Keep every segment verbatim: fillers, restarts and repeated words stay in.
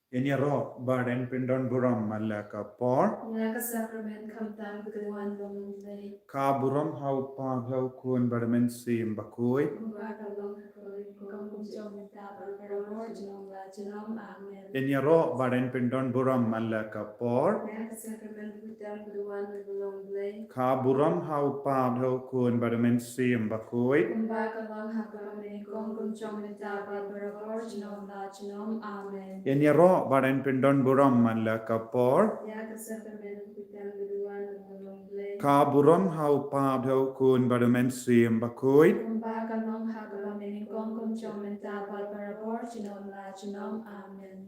Ïaroh bad yn pyndon burom man la ka por. Ïa ka sakramen khamtam ka dei wan jong U Blei. Ka burom ha U Kpa, ha U Khun bad ha U Mynsiem Bakhuid. Kumba ka long ha ka por, kum ka long mynta bad barabor junom la junom. Amen. Ïaroh bad yn pyndon burom man la ka por. Ïa ka sakramen khamtam ka dei wan jong U Blei. Ka burom ha U Kpa, ha U Khun bad ha U Mynsiem Bakhuid. Kumba ka long ha ka por, kum ka long mynta bad barabor junom la junom. Amen. Ïaroh bad yn pyndon burom man la ka por. Ïa ka sakramen khamtam ka dei wan jong U Blei. Ka burom ha U Kpa, ha U Khun bad ha U Mynsiem Bakhuid. Kumba ka long ha ka por, kum ka long mynta bad barabor junom la junom. Amen.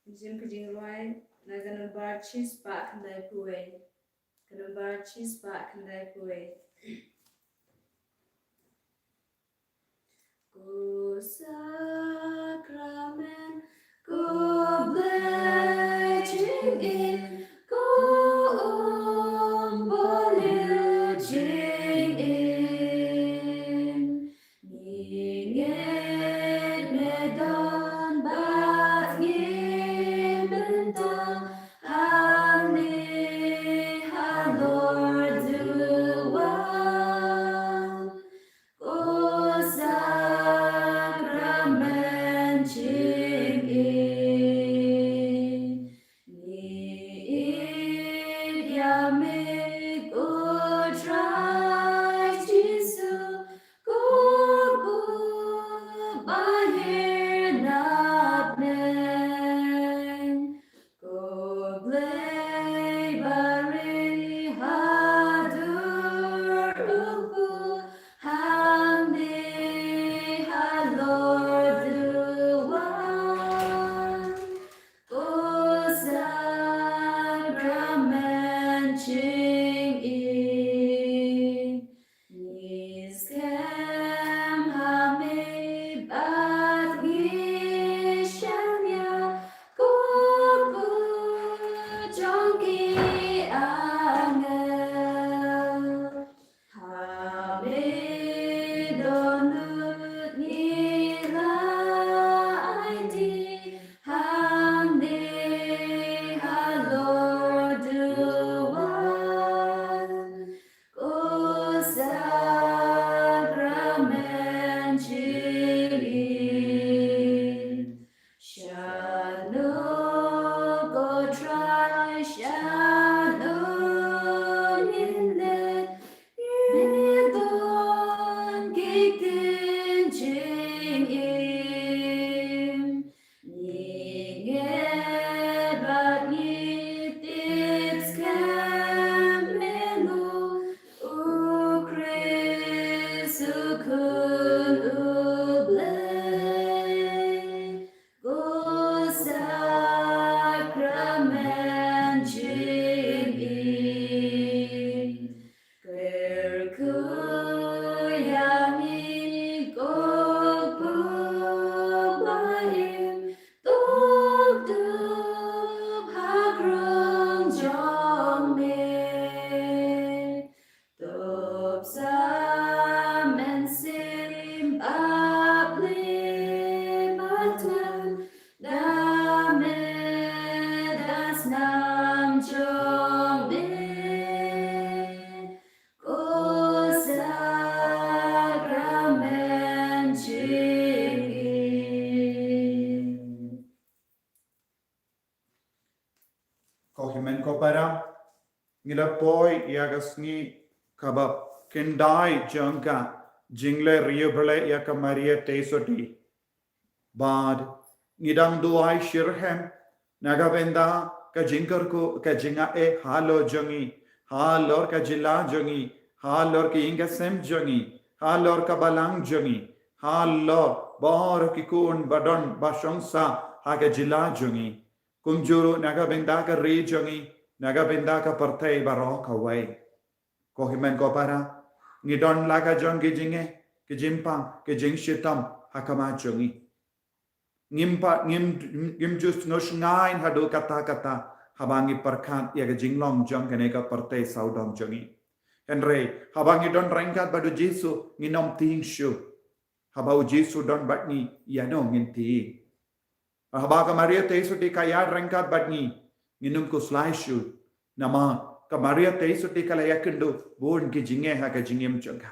Jingim ka jingrwai na ka nombar shispah khyndaiphew wei. Ka nombar shispah khyndaiphew wei. Ko sakramen, ko Blei jingim, ko umpohliew jingim. Ngi ngeit me don bad ngi bynta hangne halor duwan. Ko sakramen jingim. Ngi ïeit ïa me ko Trai Jisu, ko Kpu ba hiar na bneng. Ko Blei ba rieh ha dur u kpu, hangne halor duwan. Ko sakramen jingim. Ngi skhem ha me bad ngi shaniah, ko Kpu jong ki angel. Ha me dohnud ngi la aiti, hangne halor duwan. Ko sakramen jingim. Shano ko Trai, shano ngin leit, ngin don ki ktien jingim. Ngi ngeit bad ngi tip skhem me long U Khrist, U Khun U Blei. Ko sakramen jingim. Kyrkhu ïa ngi ko Kpu ba im, to dup ha krung jong me. To pynshai sa mynsiem bapli ba tang da me da snam jong me. Ko sakramen jingim. Ko hynmen ko para, ngi la poi ïa ka sngi kaba khyndai jong ka jingleh riewblei ïa ka Maria Theisotti. Bad ngi dang duwai shitrhem na ka bynta ka jingkyrkhu, ka jingaiei halor jong ngi, halor ka jylla jong ngi, halor ka ïing ka sem jong ngi, halor ka balang jong ngi, halor baroh ki khun ba don ba shong sah ha ka jylla jong ngi. Kumjuh ruh na ka bynta ka ri jong ngi, na ka bynta ka pyrthei baroh kawei. Ko hynmen ko para, ngi don la ka jong ki jingeh, ki jingpang, ki jingshitom ha khmat jong ngi. Ngim pat, ngim, ngim ju sngewshngaiñ haduh katta katta haba ngi pyrkhat ïa ka jinglong jong kane ka pyrthei sawdong jong ngi. Hynrei haba ngi don ryngkat bad U Jisu, ngin ym tieng shuh. Haba U Jisu don bad ngi, ïano ngin tieng? Haba ka Maria Theisotti ka ïaid ryngkat bad ngi, ngin ym khuslai shuh. Namar ka Maria Theisotti ka la ïakynduh bun ki jingeh ha ka jingim jong ka.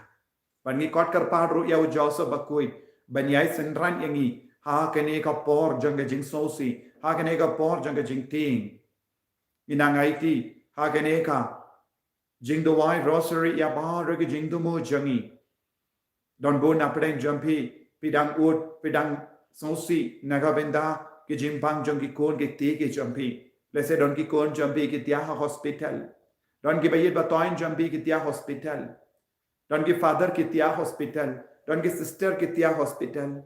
Bad ngi khot kyrpad ruh ïa u Joseph Bakhuid ban ïai synran ïa ngi ha kane ka por jong ka jingsngewsih, ha kane ka por jong ka jingtieng. Ngi nang aiti ha kane ka jingduwai Rosary ïa baroh ki jingthmu jong ngi. Don bun na pdeng jong phi, phi dang ud, phi dang sngewsih na ka bynta ki jingpang jong ki khun ki kti ki jong phi. Lehse don ki khun jong phi ki thiah ha hospital. Don ki baieit bathoiñ jong phi ki thiah hospital. Don ki father ki thiah hospital. Don ki sister ki thiah hospital.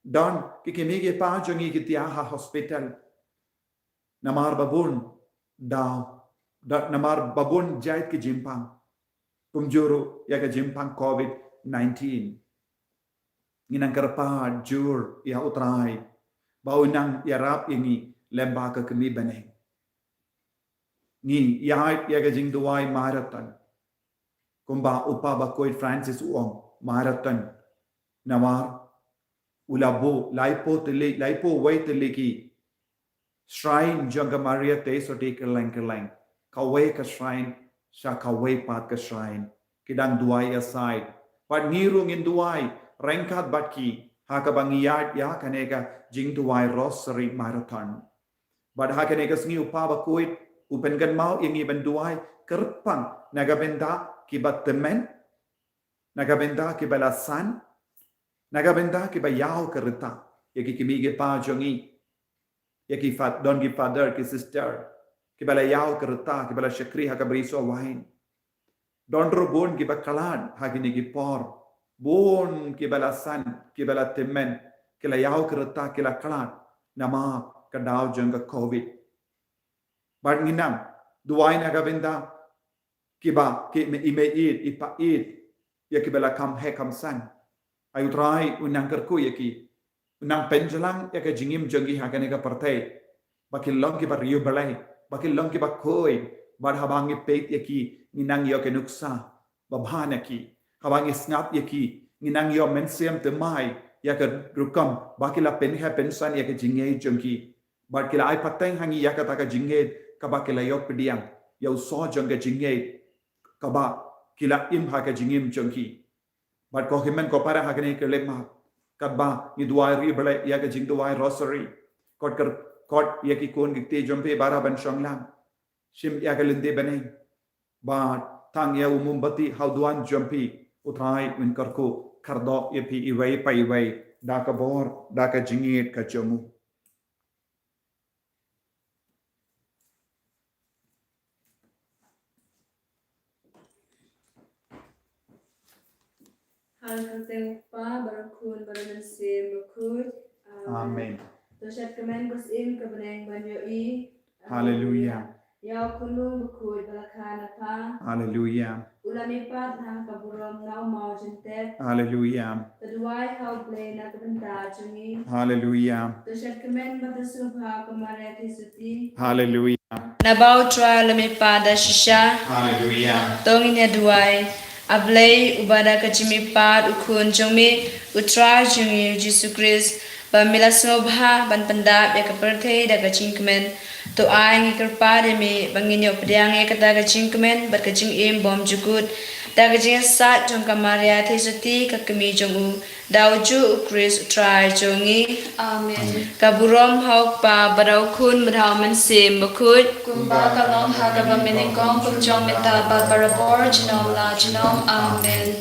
Don ki kmie ki kpa jong ngi ki thiah ha hospital. Namar ba bun daw, da, namar ba bun jait ki jingpang. Kumjuh ruh ïa ka jingpang covid nineteen. Ngi nang kyrpad jur ïa u Trai ba u nang ïarap ïa ngi lem bad ka kmie bneng. Ngi ïaid ïa ka jingduwai marathon. Kumba u Papa Bakhuid Francis u ong, marathon. Namar u la buh laiphew tylli, laiphew wei tylli ki shrine jong ka Maria Theisotti kylleng kylleng. Kawei ka shrine sha kawei pat ka shrine. Ki dang duwai ïa side. Bad ngi ruh ngin duwai ryngkat bad ki ha kaba ngi ïaid ïa kane ka jingduwai Rosary Marathon. Bad ha kane ka sngi u Papa Bakhuid u pynkynmaw ïa ngi ban duwai kyrpang na ka bynta kiba tymmen, na ka bynta kiba la san, na ka bynta kiba ïaw ka rta, ïa ki kmie ki kpa jong ngi, ïa ki fa-, don ki father ki sister kiba la ïaw ka rta, kiba la shakri ha ka brisoh wain. Don ruh bun kiba khlad ha kine ki por, bun kiba la san, kiba la tymmen, ki la ïaw ka rta, ki la khlad namar ka daw jong ka covid. Bad ngi nang duwai na ka bynta kiba, ki mei, i mei ïeit, i pa ïeit, ïa kiba la kham heh kham san. Ai u Trai u nang kyrkhu ïa ki, u nang pynjlan ïa ka jingim jong ki ha kane ka pyrthei, ba ki long kiba riewblei, ba ki long kiba khuid. Bad haba ngi peit ïa ki, ngi nang ïoh ka nuksa babha na ki. Haba ngi sngap ïa ki, ngi nang ïoh mynsiem thymmai ïa ka rukom ba ki la pynheh pynsan ïa ka jingngeit jong ki. Bad ki la ai pateng ha ngi ïa kata ka jingngeit kaba ki la ïoh pdiang ïa u soh jong ka jingngeit kaba ki la im ha ka jingim jong ki. Bad ko hynmen ko para, ha kane ka khyllipmat, katba ngi duwai riewblei ïa ka jingduwai Rosary, kot kyr-, kot ïa ki khun ki kti jong phi baroh ban shong lang, shim ïa ka lynti bneng, bad thang ïa u mombati ha u duwan jong phi. U Trai un kyrkhu kyrdoh ïa phi iwei pa iwei da ka bor, da ka jingngeit ka jong u. Ha ka kyrteng u Kpa, bad u Khun, bad u Mynsiem Bakhuid. Amen. Amen. To shad kmen ka syiem ka bneng ban ïohi. Haleluya. Ïa u Khun Bakhuid ba la kha na pha. Haleluya. U la mihpat na ka burom na u maw jingtep. Haleluya. To duwai ha u Blei na ka bynta jong ngi. Haleluya. To shad kmen bad to sngewbha ha ka Maria Theisotti. Haleluya. Naba u Trai u la mihpat da shisha. Haleluya. To ngin ïa duwai. A Blei, uba da ka jingmihpat u Khun jong me, u Trai jong ngi u Jisu Khrist, ba me la sngewbha ban pyndap ïa ka pyrthei da ka jingkmen. To ai ngi kyrpad ïa me ba ngin ïoh pdiang ïa kata ka jingkmen bad ka jingim bymjukut da ka jingïasaid jong ka Maria Theisotti, ka kmie jong u, da ujuh u Khrist u Trai jong ngi. Amen. Ka burom ha u Kpa, bad ha u Khun, bad ha u Mynsiem Bakhuid. Kumba ka long ha kaba mynnyngkong, kumjuh mynta bad barabor, junom la junom. Amen.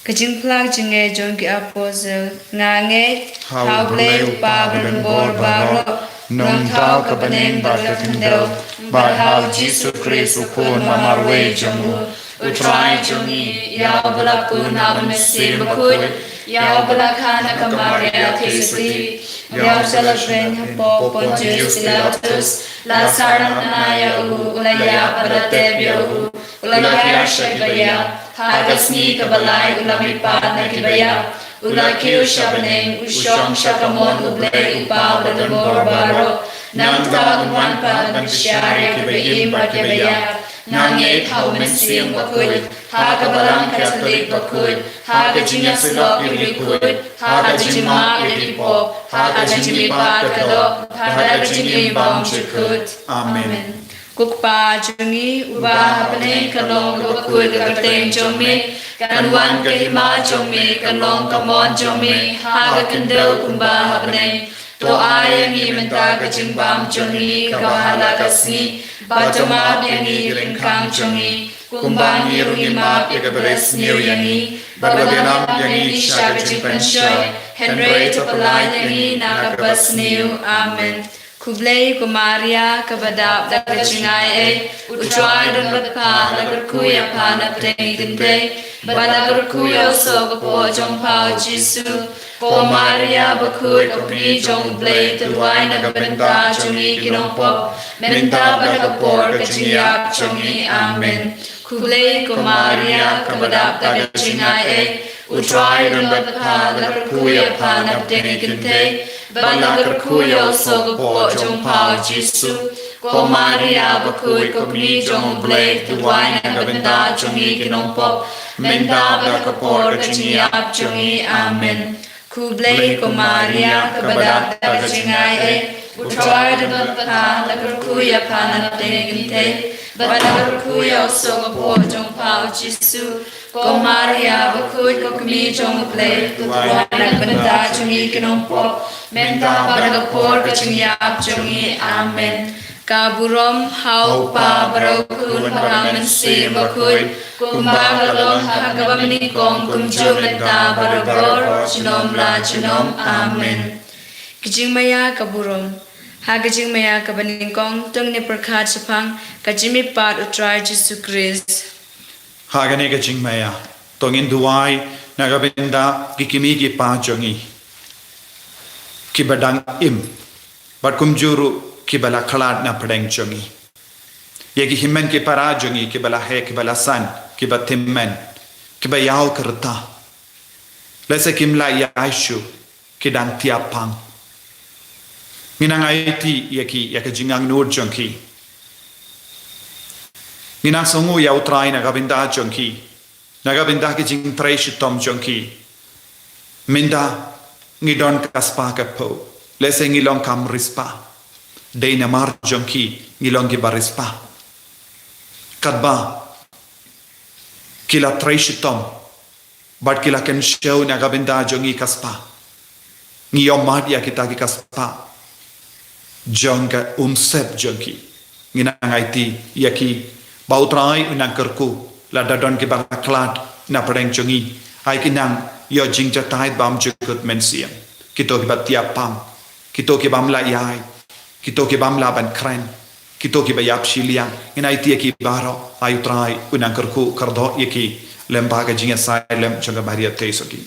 Ka jingphla jingngeit jong ki Apostol. Nga ngeit ha u Blei u Kpa ba don bor baroh, nongthaw ka bneng bad ka khyndew, bad ha u Jisu Khrist u Khun ba marwei jong u, u Trai jong ngi, ïa uba la pun na u Mynsiem Bakhuid, ïa uba la kha na ka Maria Theisotti, ïa uba la kren hapoh Pontius Pilatus, la sah rangbah ïa u, u la ïap bad la tep ïa u, u la hiar sha kiba ïap, ha ka sngi kaba lai u la mihpat na kiba ïap, U la kiew sha bneng, u shong sha kamon U Blei U Kpa Badonbor Baroh. Nangta un wan pat ban pynshai ïa kiba im bad kiba ïap. Nga ngeit ha U Mynsiem Bakhuid, ha ka Balang Katholik bakhuid, ha ka jingïasyllok ïa u Bakhuid, ha ka jingmap ïa ki pop, ha ka jingmihpat ka doh, ha ka jingim bymjukut. Amen. Ko Kpa jong ngi uba ha bneng, kan long kaba khuid ka kyrteng jong me, kan wan ka hima jong me, kan long ka mon jong me ha ka khyndew kumba ha bneng. To ai ïa ngi mynta ka jingbam jong ngi kaba ha la ka sngi, bad to map ïa ngi ki ryngkang jong ngi, kumba ngi ruh ngi map ïa kiba la sniew ïa ngi, bad wat ïalam ïa ngi sha ka jingpynshoi, hynrei to pyllait ïa ngi na kaba sniew. Amen. Khublei ko Maria kaba dap da ka jingaiei, U Trai u don bad pha, la kyrkhu ïa pha na pdeng ki kynthei, bad la kyrkhu ïa u soh ka kpoh jong pha U Jisu. Ko Maria bakhuid, ko Kmie jong U Blei, to duwai na ka bynta jong ngi ki nongpop, mynta bad ha ka por ka jingïap jong ngi. Amen. Khublei ko Maria kaba dap da ka jingaiei, U Trai u don bad pha, la kyrkhu ïa pha na pdeng ki kynthei, bad la kyrkhu ïa u soh ka kpoh jong pha U Jisu. Ko Maria bakhuid, ko Kmie jong U Blei, to duwai na ka bynta jong ngi ki nongpop, mynta bad ha ka por ka jingïap jong ngi. Amen. Khublei ko Maria kaba dap da ka jingaiei, U Trai u don bad pha, la kyrkhu ïa pha na pdeng ki kynthei, bad la kyrkhu ïa u soh ka kpoh jong pha U Jisu. Ko Maria bakhuid, ko Kmie jong U Blei, to duwai na ka bynta jong ngi ki nongpop, mynta bad ha ka por ka jingïap jong ngi. Amen. Ka burom ha U Kpa bad ha U Khun bad ha U Mynsiem Bakhuid, kumba ka long ha kaba nyngkong, kumjuh mynta bad barabor, junom la junom. Amen. Ka jingmaïa ka burom. Ha ka jingmaïa kaba nyngkong to ngin pyrkhat shaphang ka jingmihpat U Trai Jisu Khrist. Ha kane ka jingmaïa to ngin duwai na ka bynta ki kmie ki kpa jong ngi kiba dang im, bad kumjuh ruh kiba la khlad na pdeng jong ngi. Ïa ki hynmen ki para jong ngi kiba la heh, kiba la san, kiba tymmen, kiba ïaw ka rta. Lehse kim lah ïaid shuh, ki dang tiap pang. Ngi nang aiti ïa ki, ïa ka jingangnud jong ki. Ngi nang sngewnguh ïa U Trai na ka bynta jong ki, na ka bynta ka jingtrei shitom jong ki. Mynta ngi don ka spah ka phew, lehse ngi long kam riewspah. Dei namar jong ki ngi long kiba riewspah. Katba ki la trei shitom bad ki la kynshew na ka bynta jong ngi ka spah, ngi ïohmad ïa kita ki ka spah jong ka umsep jong ki. Ngi nang aiti ïa ki ba U Trai un nang kyrkhu, lada don kiba la khlad na pdeng jong ngi, ai ki nang ïoh jingjatai bymjukut mynsiem. Kito kiba tiap pang, kito ki bym lah ïaid, kito ki bym lah ban kren, kito kiba ïap shiliang, ngin aiti ïa ki baroh, ai U Trai un nang kyrkhu kyrdoh ïa ki lem bad ka jingïasaid lem jong ka Maria Theisotti.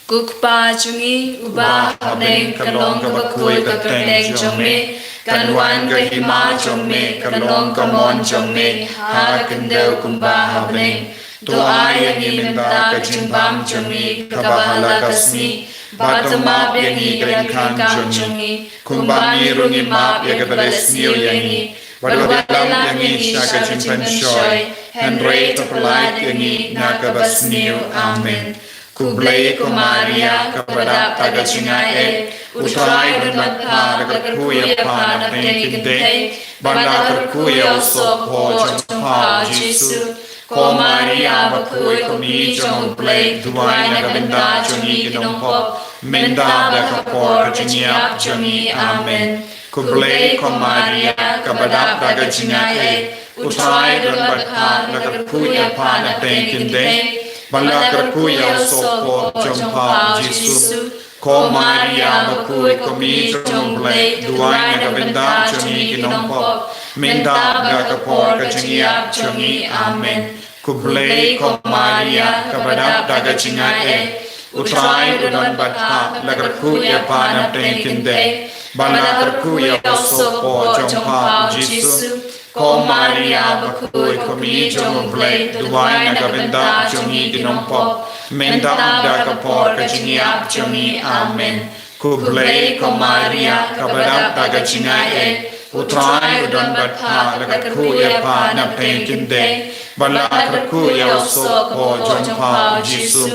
Ko Kpa jong ngi uba ha bneng, kan long kaba khuid ka kyrteng jong me, kan wan ka hima jong me, kan long ka mon jong me ha ka khyndew kumba ha bneng. To ai ïa ngi mynta ka jingbam jong ngi kaba ha la ka sngi, bad to map ïa ngi ki ryngkang jong ngi, kumba ngi ruh ngi map ïa kiba la sniew ïa ngi, bad wat ïalam ïa ngi sha ka jingpynshoi, hynrei to pyllait ïa ngi na kaba sniew. Amen. Khublei ko Maria kaba dap da ka jingaiei, U Trai u don bad pha, la kyrkhu ïa pha na pdeng ki kynthei, bad la kyrkhu ïa u soh ka kpoh jong pha U Jisu. Ko Maria bakhuid, ko Kmie jong U Blei, duwai na ka bynta jong ngi ki nongpop, mynta bad ha ka por ka jingïap jong ngi. Amen. Khublei ko Maria kaba dap da ka jingaiei, U Trai u don bad pha, la kyrkhu ïa pha na pdeng ki kynthei, bad la kyrkhu ïa u soh ka kpoh jong pha U Jisu. Ko Maria bakhuid, ko Kmie jong U Blei, duwai na ka bynta jong ngi ki nongpop, mynta bad ha ka por ka jingïap jong ngi. Amen. Khublei ko Maria kaba dap da ka jingaiei, U Trai u don bad pha, la kyrkhu ïa pha na pdeng ki kynthei, bad la kyrkhu ïa u soh ka kpoh jong pha U Jisu. Ko Maria bakhuid, ko Kmie jong U Blei, duwai na ka bynta jong ngi ki nongpop, Mynta bad ha ka por ka jingïap jong ngi. Amen. Khublei ko Maria, kaba dap da ka jingaiei, U Trai u don bad pha, la kyrkhu ïa pha na pdeng ki kynthei, bad la kyrkhu ïa u soh ka kpoh jong pha u Jisu.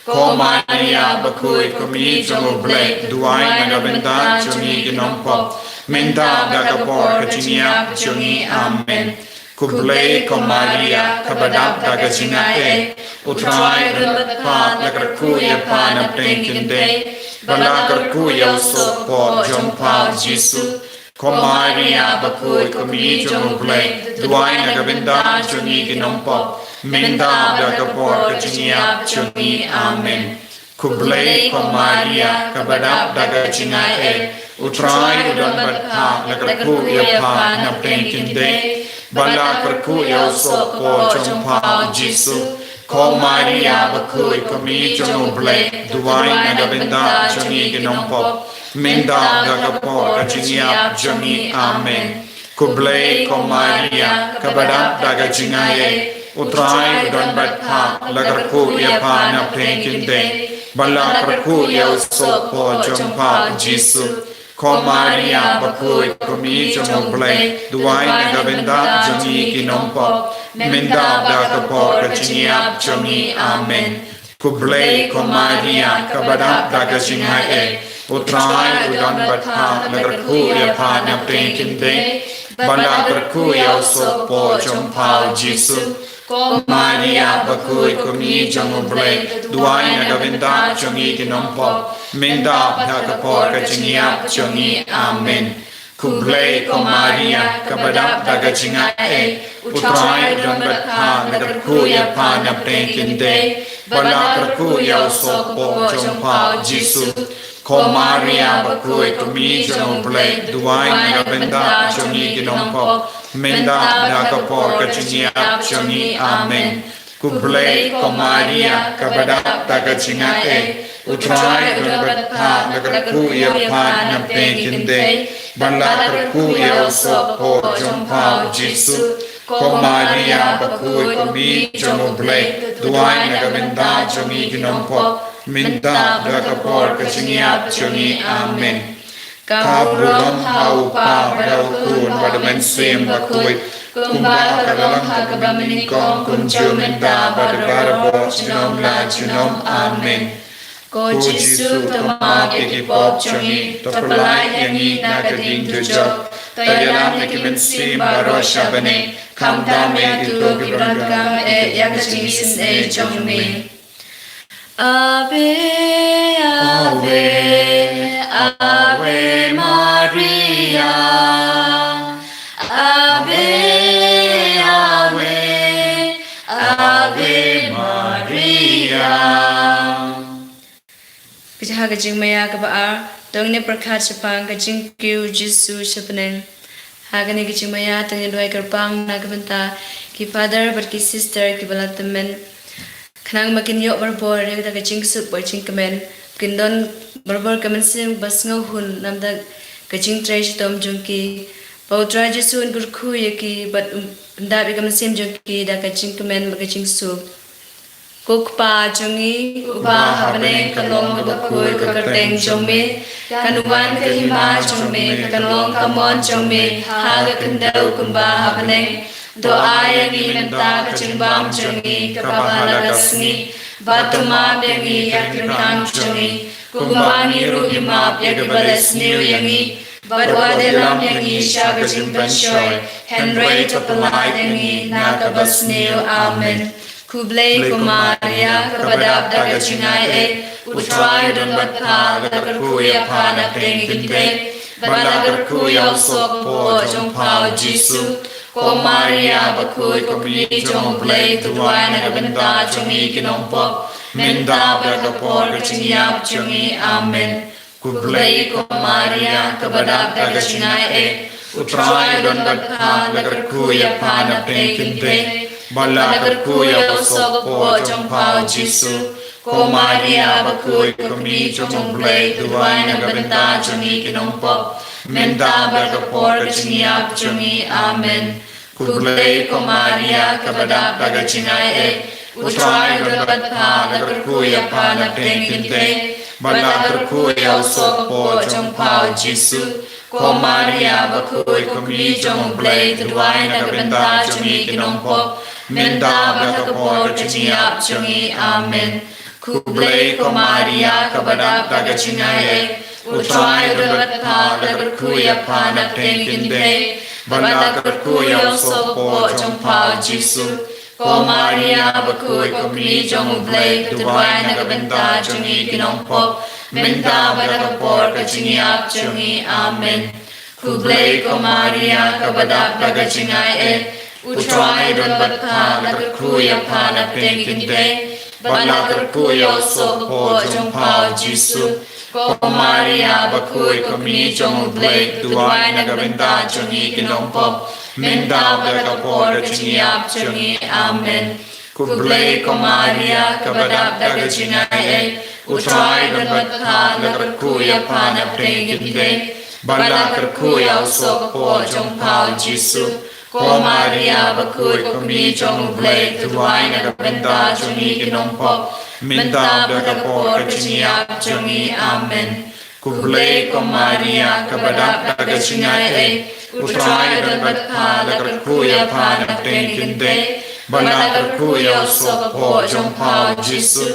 Ko Maria bakhuid, ko kmie jong u Blei, duwai na ka bynta jong ngi ki nongpop, mynta bad ha ka por ka jingïap jong ngi. Amen. Khublei ko Maria, kaba dap da ka jingaiei, U Trai u don bad pha, la kyrkhu ïa pha na pdeng ki kynthei, bad la kyrkhu ïa u soh ka kpoh jong pha u Jisu. Ko Maria bakhuid, ko kmie jong u Blei, duwai na ka bynta jong ngi ki nongpop, mynta bad ha ka por ka jingïap jong ngi. Amen. Khublei ko Maria, kaba dap da ka jingaiei, U Trai u don bad pha, la kyrkhu ïa pha na pdeng ki kynthei, bad la kyrkhu ïa u soh ka kpoh jong pha u Jisu. Ko Maria bakhuid, ko kmie jong u Blei, duwai na ka bynta jong ngi ki nongpop, mynta bad ha ka por ka jingïap jong ngi. Amen. Khublei ko Maria, kaba dap da ka jingaiei, U Trai u don bad pha, la kyrkhu ïa pha na pdeng ki kynthei, bad la kyrkhu ïa u soh ka kpoh jong pha u Jisu. Ko Maria bakhuid, ko kmie jong u Blei, duwai na ka bynta jong ngi ki nongpop, mynta bad ha ka por ka jingïap jong ngi. Amen. Khublei ko Maria, kaba dap da ka jingaiei, U Trai u don bad pha, la kyrkhu ïa pha na pdeng ki kynthei, bad la kyrkhu ïa u soh ka kpoh jong pha u Jisu. Ko Maria bakhuid, ko kmie jong u Blei, duwai na ka bynta jong ngi ki nongpop, mynta bad ha ka por ka jingïap jong ngi. Amen. Khublei ko Maria, kaba dap da ka jingaiei, U Trai u don bad pha, la kyrkhu ïa pha na pdeng ki kynthei, bad la kyrkhu ïa u soh ka kpoh jong pha u Jisu. Ko Maria bakhuid, ko kmie jong u Blei, duwai na ka bynta jong ngi ki nongpop, mynta bad ha ka por ka jingïap jong ngi. Amen. Khublei ko Maria, kaba dap da ka jingaiei, U Trai u don bad pha, la kyrkhu ïa pha na pdeng ki kynthei, bad la kyrkhu ïa u soh ka kpoh jong pha u Jisu. Ko Maria bakhuid, ko kmie jong u Blei, duwai na ka bynta jong ngi ki nongpop, mynta bad ha ka por ka jingïap jong ngi. Amen. Ka burom ha u Kpa bad ha u Khun bad u Mynsiem Bakhuid, kumba ka la long ha kaba mynnyngkong, kumjuh mynta bad barabor, junom la junom. Amen. Ko Jisu, to map ïa ki pop jong ngi, to pyllait ïa ngi na ka jingdujok, to ïalam ïa ki mynsiem baroh sha bneng, khamtam ïa kito kiba donkam eh ïa ka jingisynei jong me. Ave, Ave, Ave Maria. Ave, Ave, Ave Maria. Phi ha ka jingmaïa kaba ar, to ngin ïa pyrkhat shaphang ka jingkiew Jisu sha bneng. Ha kane ka jingmaïa to ngin duwai kyrpang na ka bynta ki father bad ki sister kiba la tymmen, khnang ba kin ïoh barabor ïa kata ka jingsuk bad jingkmen, kin don barabor ka mynsiem ba sngewhun namar ka jingtrei shitom jong ki. Ba U Trai Jisu un kyrkhu ïa ki bad un pyndap ïa ka mynsiem jong ki da ka jingkmen bad ka jingsuk. Ko Kpa jong ngi uba ha bneng, ka long kaba khuid ka kyrteng jong me, kan wan ka hima jong me, kan long ka mon jong me ha ka khyndew kumba ha bneng. To ai ïa ngi mynta ka jingbam jong ngi kaba ha la ka sngi, bad to map ïa ngi ïa ki ryngkang jong ngi, kumba ngi ruh ngi map ïa kiba leh sniew ïa ngi, bad wat ïalam ïa ngi sha ka jingpynshoi, hynrei to pyllait ïa ngi na kaba sniew. Amen. Khublei ko Maria, kaba dap da ka jingaiei, U Trai u don bad pha, la kyrkhu ïa pha na pdeng ki kynthei, bad la kyrkhu ïa u soh ka poh jong pha u Jisu. Ko Maria bakhuid, ko kmie jong U Blei, to duwai na ka bynta jong ngi ki nongpop, mynta bad ha ka por ka jingïap jong ngi. Amen. Khublei ko Maria, kaba dap da ka jingaiei, U Trai u don bad pha, la kyrkhu ïa pha na pdeng ki kynthei, bad la kyrkhu ïa u soh ka poh jong pha u Jisu. Ko Maria bakhuid, ko kmie jong U Blei, to duwai na ka bynta jong ngi ki nongpop, mynta bad ha ka por ka jingïap jong ngi. Amen. Khublei ko Maria, kaba dap da ka jingaiei, U Trai u don bad pha, la kyrkhu ïa pha na pdeng ki kynthei, bad la kyrkhu ïa u soh ka kpoh jong pha u Jisu. Ko Maria bakhuid, ko kmie jong U Blei, to duwai na ka bynta jong ngi ki nongpop, mynta bad ha ka por ka jingïap jong ngi. Amen. Khublei ko Maria, kaba dap da ka jingaiei, U Trai u don bad pha, la kyrkhu ïa pha na pdeng ki kynthei, bad la kyrkhu ïa u soh ka kpoh jong pha u Jisu. Ko Maria bakhuid, ko kmie jong U Blei, to duwai na ka bynta jong ngi ki nongpop, mynta bad ha ka por ka jingïap jong ngi. Amen. Khublei ko Maria, kaba dap da ka jingaiei, U Trai u don bad pha, la kyrkhu ïa pha na pdeng ki kynthei, bad la kyrkhu ïa u soh ka kpoh jong pha u Jisu. Ko Maria bakhuid, ko kmie jong U Blei, to duwai na ka bynta jong ngi ki nongpop, mynta bad ha ka por ka jingïap jong ngi. Amen. Khublei ko Maria, kaba dap da ka jingaiei, U Trai u don bad pha, la kyrkhu ïa pha na pdeng ki kynthei, bad la kyrkhu ïa u soh ka kpoh jong pha u Jisu. Ko Maria bakhuid, ko kmie jong U Blei, to duwai na ka bynta jong ngi ki nongpop, mynta bad ha ka por ka jingïap jong ngi. Amen. Khublei ko Maria, kaba dap da ka jingaiei, U Trai u don bad pha, la kyrkhu ïa pha na pdeng ki kynthei, bad la kyrkhu ïa u soh ka kpoh jong pha u Jisu.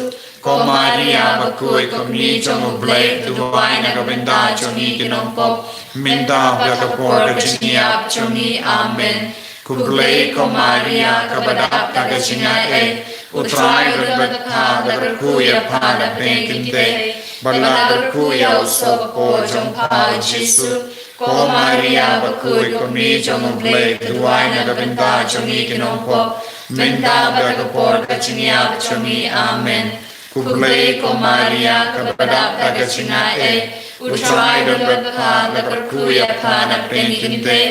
Ko Maria bakhuid, ko kmie jong U Blei, to duwai na ka bynta jong ngi ki nongpop, mynta bad ha ka por ka jingïap jong ngi. Amen. Khublei ko Maria, kaba dap da ka jingaiei, U Trai u don bad pha, la kyrkhu ïa pha na pdeng ki kynthei, bad la kyrkhu ïa u soh ka kpoh jong pha u Jisu. Ko Maria bakhuid, ko kmie jong U Blei, to duwai na ka bynta jong ngi ki nongpop, mynta bad ha ka por ka jingïap jong ngi. Amen. Khublei ko Maria, kaba dap da ka jingaiei, U Trai u don bad pha, la kyrkhu ïa pha na pdeng ki kynthei,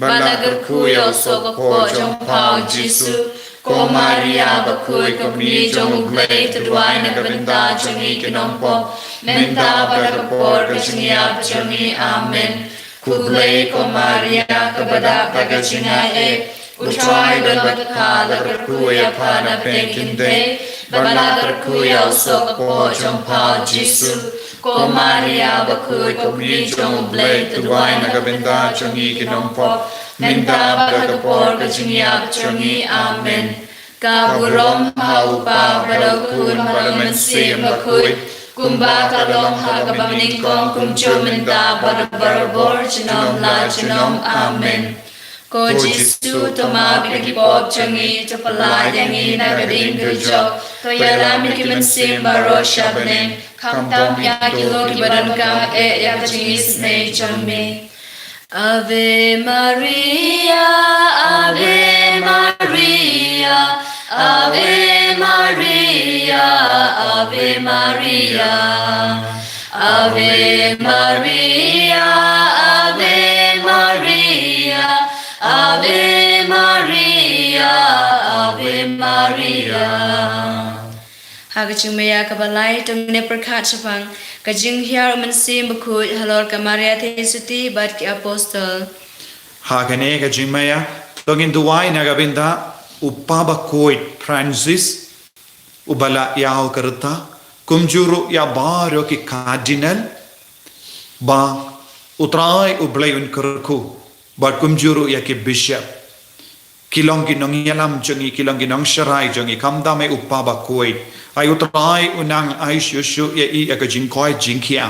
bad la kyrkhu ïa u soh ka kpoh jong pha u Jisu. Ko Maria bakhuid, ko kmie jong U Blei, to duwai na ka bynta jong ngi ki nongpop, mynta bad ha ka por ka jingïap jong ngi. Amen. Khublei ko Maria, kaba dap da ka jingaiei, U Trai u don bad pha, la kyrkhu ïa pha na pdeng ki kynthei, bad la kyrkhu ïa u soh ka kpoh jong pha u Jisu. Ko Maria bakhuid, ko kmie jong U Blei, to duwai na ka bynta jong ngi ki nongpop, mynta bad ha ka por ka jingïap jong ngi. Amen. Ka burom ha U Kpa bad ha U Khun bad ha U Mynsiem Bakhuid, kumba ka long ha kaba nyngkong, kumjuh mynta bad barabor, junom la junom. Amen. Ko Jisu, to map ïa ki pop jong ngi, to pyllait ïa ngi na ka ding dujok, to ïalam ïa ki mynsiem baroh sha bneng, khamtam ïa kito kiba donkam eh ïa ka jingisynei jong me. Ave Maria, Ave Maria, Ave Maria, Ave Maria. Ave Maria, Ave Maria, Ave Maria, Ave Maria. Ha ka jingmaïa kaba lai, to ngin ïa pyrkhat shaphang ka jinghiar U Mynsiem Bakhuid halor ka Maria Theisotti bad ki Apostol. Ha kane ka jingmaïa, to ngin duwai na ka bynta U Kpa Bakhuid Francis, uba la ïaw ka rta, kumjuh ruh ïa baroh ki Cardinal, ba U Trai U Blei un kyrkhu, bad kumjuh ruh ïa ki Bishop. Ki long ki nongïalam jong ngi, ki long ki nongsharai jong ngi, khamtam eh U Kpa Bakhuid. Ai U Trai un nang ai shuh shuh ïa i ïa ka jingkoit jingkhiah.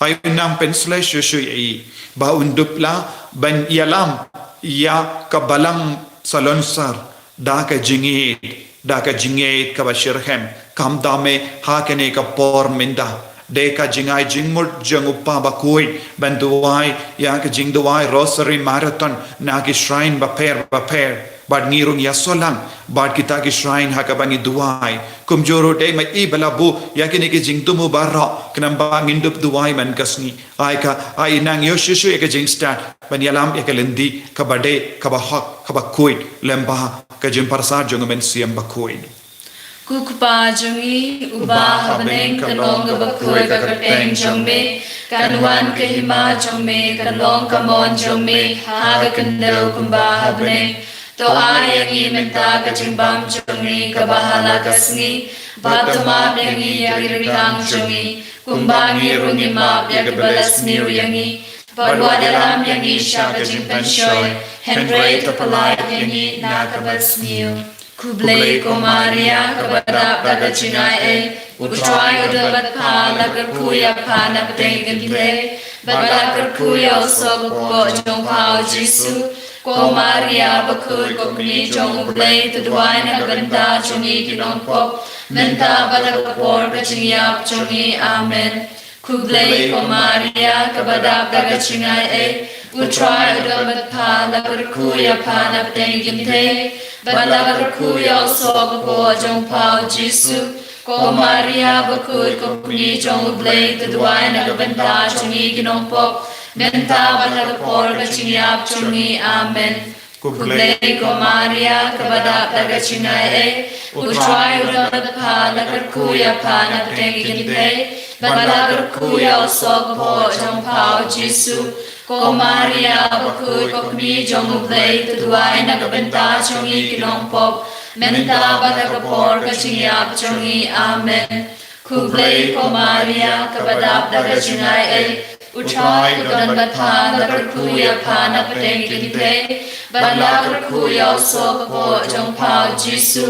Ai un nang pynshlei shuh shuh ïa i, ba un dup lah ban ïalam ïa ka Balang Salonsar da ka jingïeit, da ka jingïeit kaba shitrhem, khamtam eh ha kane ka por mynta. Dei ka jingai jingmut jong U Kpa Bakhuid ban duwai ïa ka jingduwai Rosary Marathon na ki shrine bapher bapher. Bad ngi ruh ngi ïasoh lang bad kita ki shrine ha kaba ngi duwai. Kumjuh ruh dei ma i ba la buh ïa kine ki jingthmu baroh, khnang ba ngin dup duwai man ka sngi. Ai ka, ai nang ïoh shuh shuh ïa ka jingstad ban ïalam ïa ka lynti kaba dei, kaba hok, kaba khuid lem bad ka jingpyrsad jong U Mynsiem Bakhuid. Ko Kpa jong ngi uba ha bneng, ka long kaba khuid ka kyrteng jong me, kan wan ka hima jong me, kan long ka mon jong me ha ka khyndew kumba ha bneng. To ai ïa ngi mynta ka jingbam jong ngi kaba ha la ka sngi, bad to map ïa ngi ïa ki rikang jong ngi, kumba ngi ruh ngi map ïa kiba la sniew ïa ngi. Bad wat ïalam ïa ngi sha ka jingpynshoi, hynrei to pyllait ïa ngi na ka bad sniew. Khublei ko Maria, kaba dap da ka jingai ei, U Trai u don bad pha, la kyrkhu ïa pha na pdeng ki kynthei, bad la kyrkhu ïa u soh ka kpoh jong pha u Jisu. Ko Maria bakhuid, ko kmie jong U Blei, to duwai na ka bynta jong ngi ki nongpop, mynta bad ha ka por ka jingïap jong ngi. Amen. Khublei ko Maria, kaba dap da ka jingai ei, U Trai u don bad pha, la kyrkhu ïa pha na pdeng ki kynthei, bad la kyrkhu ïa u soh ka kpoh jong pha u Jisu. Ko Maria bakhuid, ko kmie jong U Blei, to duwai na ka bynta jong ngi ki nongpop, mynta bad ha ka por ka jingïap jong ngi. Amen. Khublei ko Maria, kaba dap da ka jingai ei, U Trai u don bad pha, la kyrkhu ïa pha na pdeng ki kynthei, bad la kyrkhu ïa u soh ka kpoh jong pha u Jisu. Ko Maria bakhuid, ko kmie jong U Blei, to duwai na ka bynta jong ngi ki nongpop, mynta bad ha ka por ka jingïap jong ngi. Amen. Khublei ko Maria, kaba dap da ka jingai ei, U Trai u don bad pha, la kyrkhu ïa pha na pdeng ki kynthei, bad la kyrkhu ïa u soh ka kpoh jong pha u Jisu.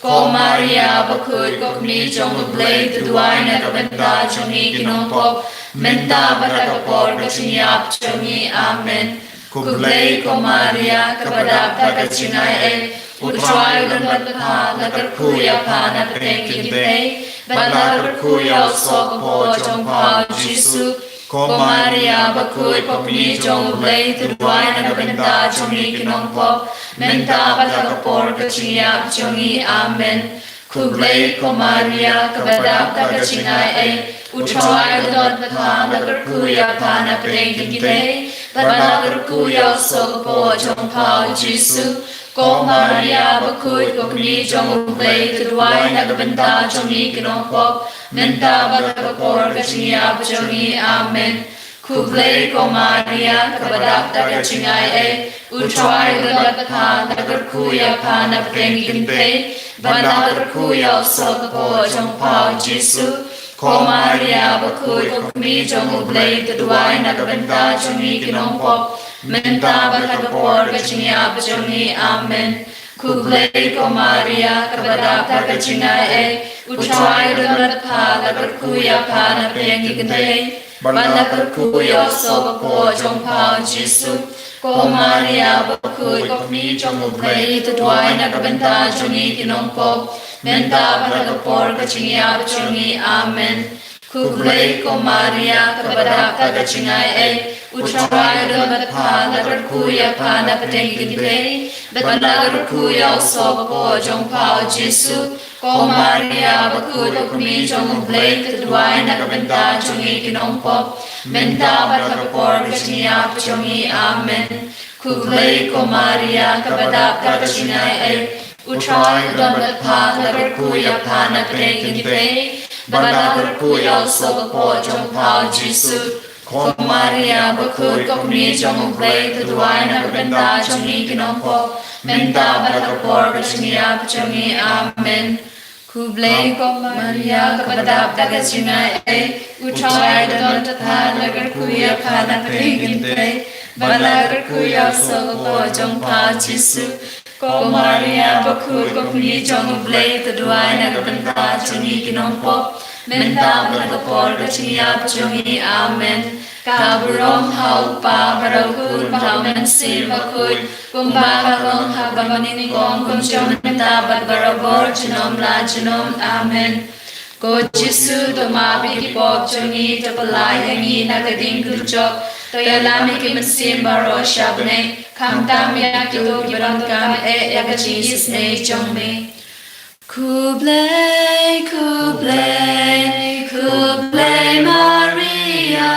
Ko Maria bakhuid, ko kmie jong U Blei, to duwai na ka bynta jong ngi ki nongpop, mynta bad ha ka por ka jingïap jong ngi. Amen. Khublei ko Maria, kaba dap da ka jingai ei, U Trai u don bad pha, la kyrkhu ïa pha na pdeng ki kynthei, bad la kyrkhu ïa u soh ka kpoh jong pha u Jisu. Ko Maria bakhuid, ko kmie jong U Blei, to duwai na ka bynta jong ngi ki nongpop, mynta bad ha ka por ka jingïap jong ngi. Amen. Khublei ko Maria, kaba dap da ka jingai ei, U Trai u don bad pha, la kyrkhu ïa pha na pdeng ki kynthei, bad la kyrkhu ïa u soh ka kpoh jong pha u Jisu. Ko Maria bakhuid, ko kmie jong U Blei, to duwai na ka bynta jong ngi ki nongpop, mynta bad ha ka por ka jingïap jong ngi. Amen. Khublei ko Maria, kaba dap da ka jingai ei, U Trai u don bad pha, la kyrkhu ïa pha na pdeng ki kynthei, bad la kyrkhu ïa u soh ka kpoh jong pha u Jisu. Ko Maria bakhuid, ko kmie jong U Blei, to duwai na ka bynta jong ngi ki nongpop, mynta bad ha ka por ka jingïap jong ngi. Amen. Khublei ko Maria, kaba dap da ka jingai ei, U Trai u don bad pha, la kyrkhu ïa pha na pdeng ki kynthei, bad la kyrkhu ïa u soh ka kpoh jong pha u Jisu. Ko Maria bakhuid, ko kmie jong U Blei, to duwai na ka bynta jong ngi ki nongpop, mynta bad ha ka por ka jingïap jong ngi. Amen. Khublei ko Maria, kaba dap da ka jingai ei, U Trai u don bad pha, la kyrkhu ïa pha na pdeng ki kynthei, bad la kyrkhu ïa u soh ka kpoh jong pha u Jisu. Ko Maria bakhuid, ko kmie jong U Blei, to duwai na ka bynta jong ngi ki nongpop, mynta bad ha ka por ka jingïap jong ngi. Amen. Khublei ko Maria, kaba dap da ka jingai ei, U Trai u don bad pha, la kyrkhu ïa pha na pdeng ki kynthei, bad la kyrkhu ïa u soh ka kpoh jong pha u Jisu. Ko Maria bakhuid, ko kmie jong U Blei, to duwai na ka bynta jong ngi ki nongpop, mynta bad ha ka por ka jingïap jong ngi. Amen. Khublei ko Maria, kaba dap da ka jingai ei, U Trai u don bad pha, la kyrkhu ïa pha na pdeng ki kynthei, bad la kyrkhu ïa u soh ka kpoh jong pha u Jisu. Ko Maria bakhuid, ko kmie jong U Blei, to duwai na ka bynta jong ngi ki nongpop, mynta bad ha ka por ka jingïap jong ngi. Amen. Ka burom ha U Kpa bad ha U Khun bad ha U Mynsiem Bakhuid, kumba ka long ha kaba nyngkong, kumjuh mynta bad barabor, junom la junom. Amen. Ko Jisu, to map ïa ki pop jong ngi, to pyllait ïa ngi na ka ding kynjoh, to ïalam ïa ki mynsiem baroh sha bneng, khamtam ïa kito kiba donkam eh ïa ka jingisynei jong me. Khublei, khublei, khublei Maria.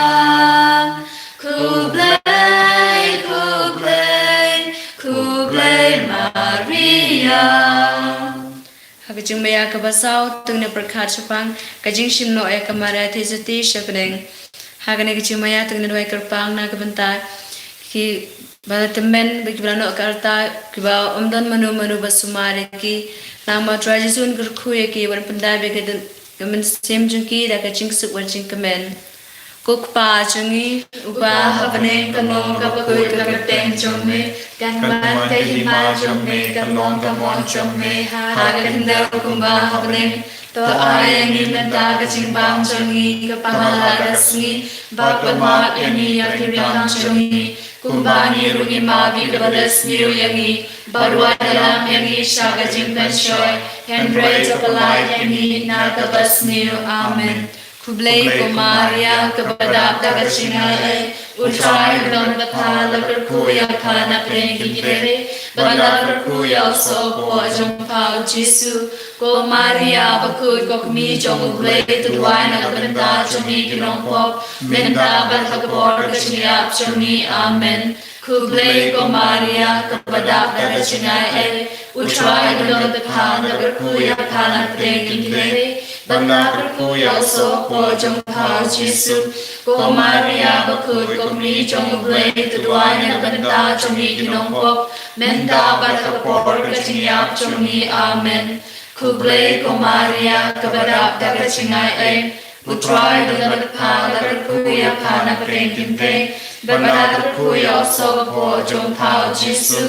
Khublei, khublei, khublei Maria. Ha ka jingmaïa kaba saw, to ngin pyrkhat shaphang ka jingshim noh ïa ka Maria Theisotti sha bneng. Ha kane ka jingmaïa to ngin duwai kyrpang na ka bynta ki Ba la tymmen ba ki ba la noh ka rta, ki ba ym don mano mano ba sumar ïa ki. Nangta ma u Trai Jisu un kyrkhu ïa ki, un pyndap ïa ka dien, ka mynsiem jong ki da ka jingsuk bad jingkmen. Ko Kpa jong ngi uba ha bneng, ka long ka bakhuid ka kyrteng jong me, kan wan ka hima jong me, kan long ka mon jong me ha ka khyndew kumba ha bneng. To ai ïa ngi mynta ka jingbam jong ngi kaba man la ka sngi, bad to map ïa ngi ïa ki riewkam jong ngi, kumba ngi ruh ngi map ïa kiba la sniew ïa ngi, bad wat ïalam ïa ngi sha ka jingpynshoi, hynrei to pyllait ïa ngi na kaba sniew. Amen. Khublei ko Maria, kaba dap da ka jingai ei, u Trai u don bad pha, la kyrkhu ïa pha na pdeng ki kynthei, bad la kyrkhu ïa u soh hapoh jong pha u Jisu. Ko Maria bakhuid, ko kmie jong u Blei, to duwai na ka bynta jong ngi ki nongpop, mynta bad ha ka por ka jingïap jong ngi. Amen. Khublei ko Maria, kaba dap da ka jingai ei, u Trai u don bad pha, la kyrkhu ïa pha na pdeng ki kynthei, bad la kyrkhu ïa u soh hapoh jong pha u Jisu. Ko Maria bakhuid, ko kmie jong u Blei, to duwai na ka bynta jong ngi ki nongpop, mynta bad ha ka por ka jingïap jong ngi. Amen. Khublei ko Maria, kaba dap da ka jingai ei, u Trai u don bad pha, la kyrkhu ïa pha na pdeng ki kynthei, bad la kyrkhu ïa u soh hapoh jong pha u Jisu.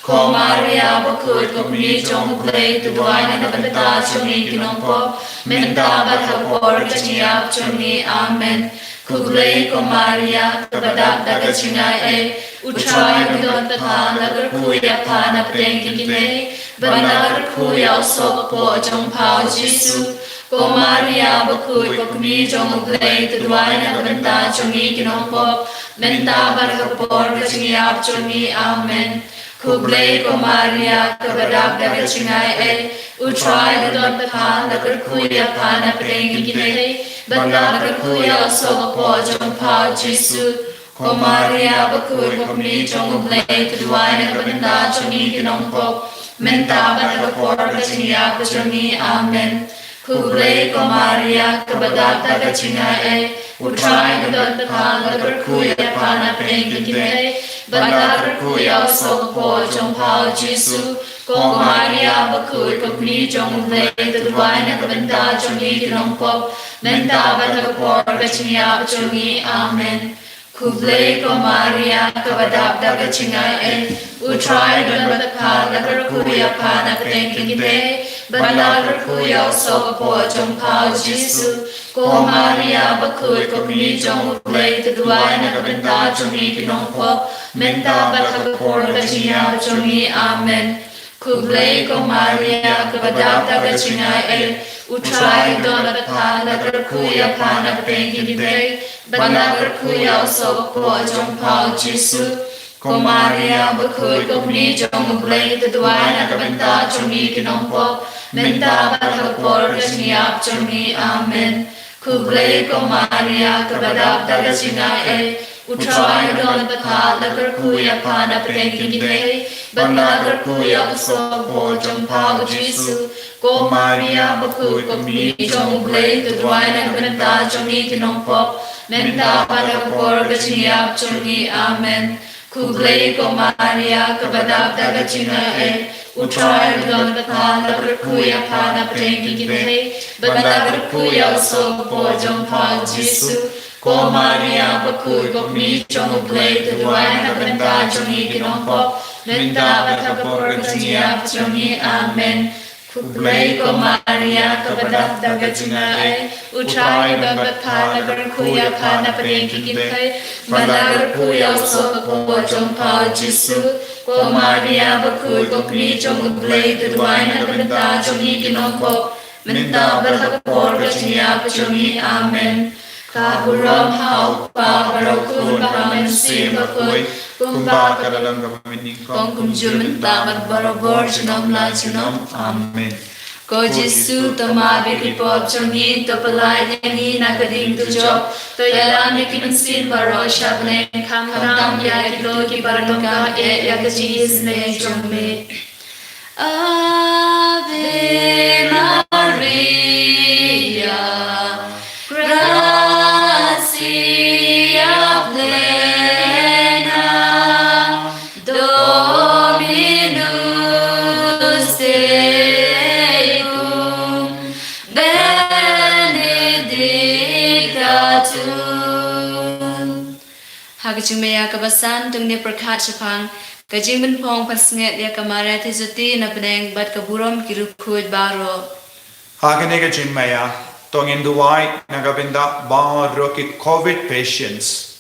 Ko Maria bakhuid, ko kmie jong u Blei, to duwai na ka bynta jong ngi ki nongpop, mynta bad ha ka por ka jingïap jong ngi. Amen. Khublei ko Maria, kaba dap da ka jingai ei, u Trai u don bad pha, la kyrkhu ïa pha na pdeng ki kynthei, bad la kyrkhu ïa u soh hapoh jong pha u Jisu. Ko Maria bakhuid, ko kmie jong u Blei, to duwai na ka bynta jong ngi ki nongpop, mynta bad ha ka por ka jingïap jong ngi. Amen. Khublei ko Maria, kaba dap da ka jingai ei, u Trai u don bad pha, la kyrkhu ïa pha na pdeng ki kynthei, bad la kyrkhu ïa u soh hapoh jong pha u Jisu. Ko Maria bakhuid, ko kmie jong u Blei, to duwai na ka bynta jong ngi ki nongpop, mynta bad ha ka por ka jingïap jong ngi. Amen. Khublei ko Maria, kaba dap da ka jingai ei, u Trai u don bad pha, la kyrkhu ïa pha na pdeng ki kynthei, bad la kyrkhu ïa u soh hapoh jong pha u Jisu. Ko Maria bakhuid, ko kmie jong u Blei, to duwai na ka bynta jong ngi ki nongpop, mynta bad ha ka por ka jingïap jong ngi. Amen. Khublei ko Maria, kaba dap da ka jingai ei, u Trai u don bad pha, la kyrkhu ïa pha na pdeng ki kynthei, bad la kyrkhu ïa u soh hapoh jong pha u Jisu. Ko Maria bakhuid, ko kmie jong u Blei, to duwai na ka bynta jong ngi ki nongpop, mynta bad ha ka por ka jingïap jong ngi. Amen. Khublei ko Maria, kaba dap da ka jingai ei, u Trai u don bad pha, la kyrkhu ïa pha na pdeng ki kynthei, bad la kyrkhu ïa u soh hapoh jong pha u Jisu. Ko Maria bakhuid, ko kmie jong u Blei, to duwai na ka bynta jong ngi ki nongpop, mynta bad ha ka por ka jingïap jong ngi. Amen. Khublei ko Maria, kaba dap da ka jingai ei, u Trai u don bad pha, la kyrkhu ïa pha na pdeng ki kynthei, bad la kyrkhu ïa u soh hapoh jong pha u Jisu. Ko Maria bakhuid, ko kmie jong u Blei, to duwai na ka bynta jong ngi ki nongpop, mynta bad ha ka por ka jingïap jong ngi. Amen. Khublei ko Maria, kaba dap da ka jingai ei, u Trai u don bad pha, la kyrkhu ïa pha na pdeng ki kynthei, bad la kyrkhu ïa u soh hapoh jong pha u Jisu. Ko Maria bakhuid, ko kmie jong u Blei, to duwai na ka bynta jong ngi ki nongpop, mynta bad ha ka por ka jingïap jong ngi. Amen. Khublei ko Maria, kaba dap da ka jingai ei, u Trai u don bad pha, la kyrkhu ïa pha na pdeng ki kynthei, bad la kyrkhu ïa u soh hapoh jong pha u Jisu. Ko Maria bakhuid, ko kmie jong u Blei, to duwai na ka bynta jong ngi ki nongpop, mynta bad ha ka por ka jingïap jong ngi. Amen. Ka burom ha u Kpa bad ha u Khun bad ha u Mynsiem Bakhuid, kumba ka la long kaba mynnyngkong, kumjuh mynta bad barabor, junom la junom. Amen. Ko Jisu, to map ïa ki pop jong ngi, to pyllait ïa ngi na ka ding dujok, to ïalam ïa ki mynsiem baroh sha bneng, khamtam ïa kito kiba donkam eh ïa ka jingisynei jong me. Ave Maria, gratia plena, ka jingmaïa kaba san, to ngin pyrkhat shaphang ka jingpynphong pansngiat ïa ka Maria Theisotti na bneng bad ka burom ki riewkhuid baroh. Ha kane ka jingmaïa, to ngin duwai na ka bynta baroh ki covid patients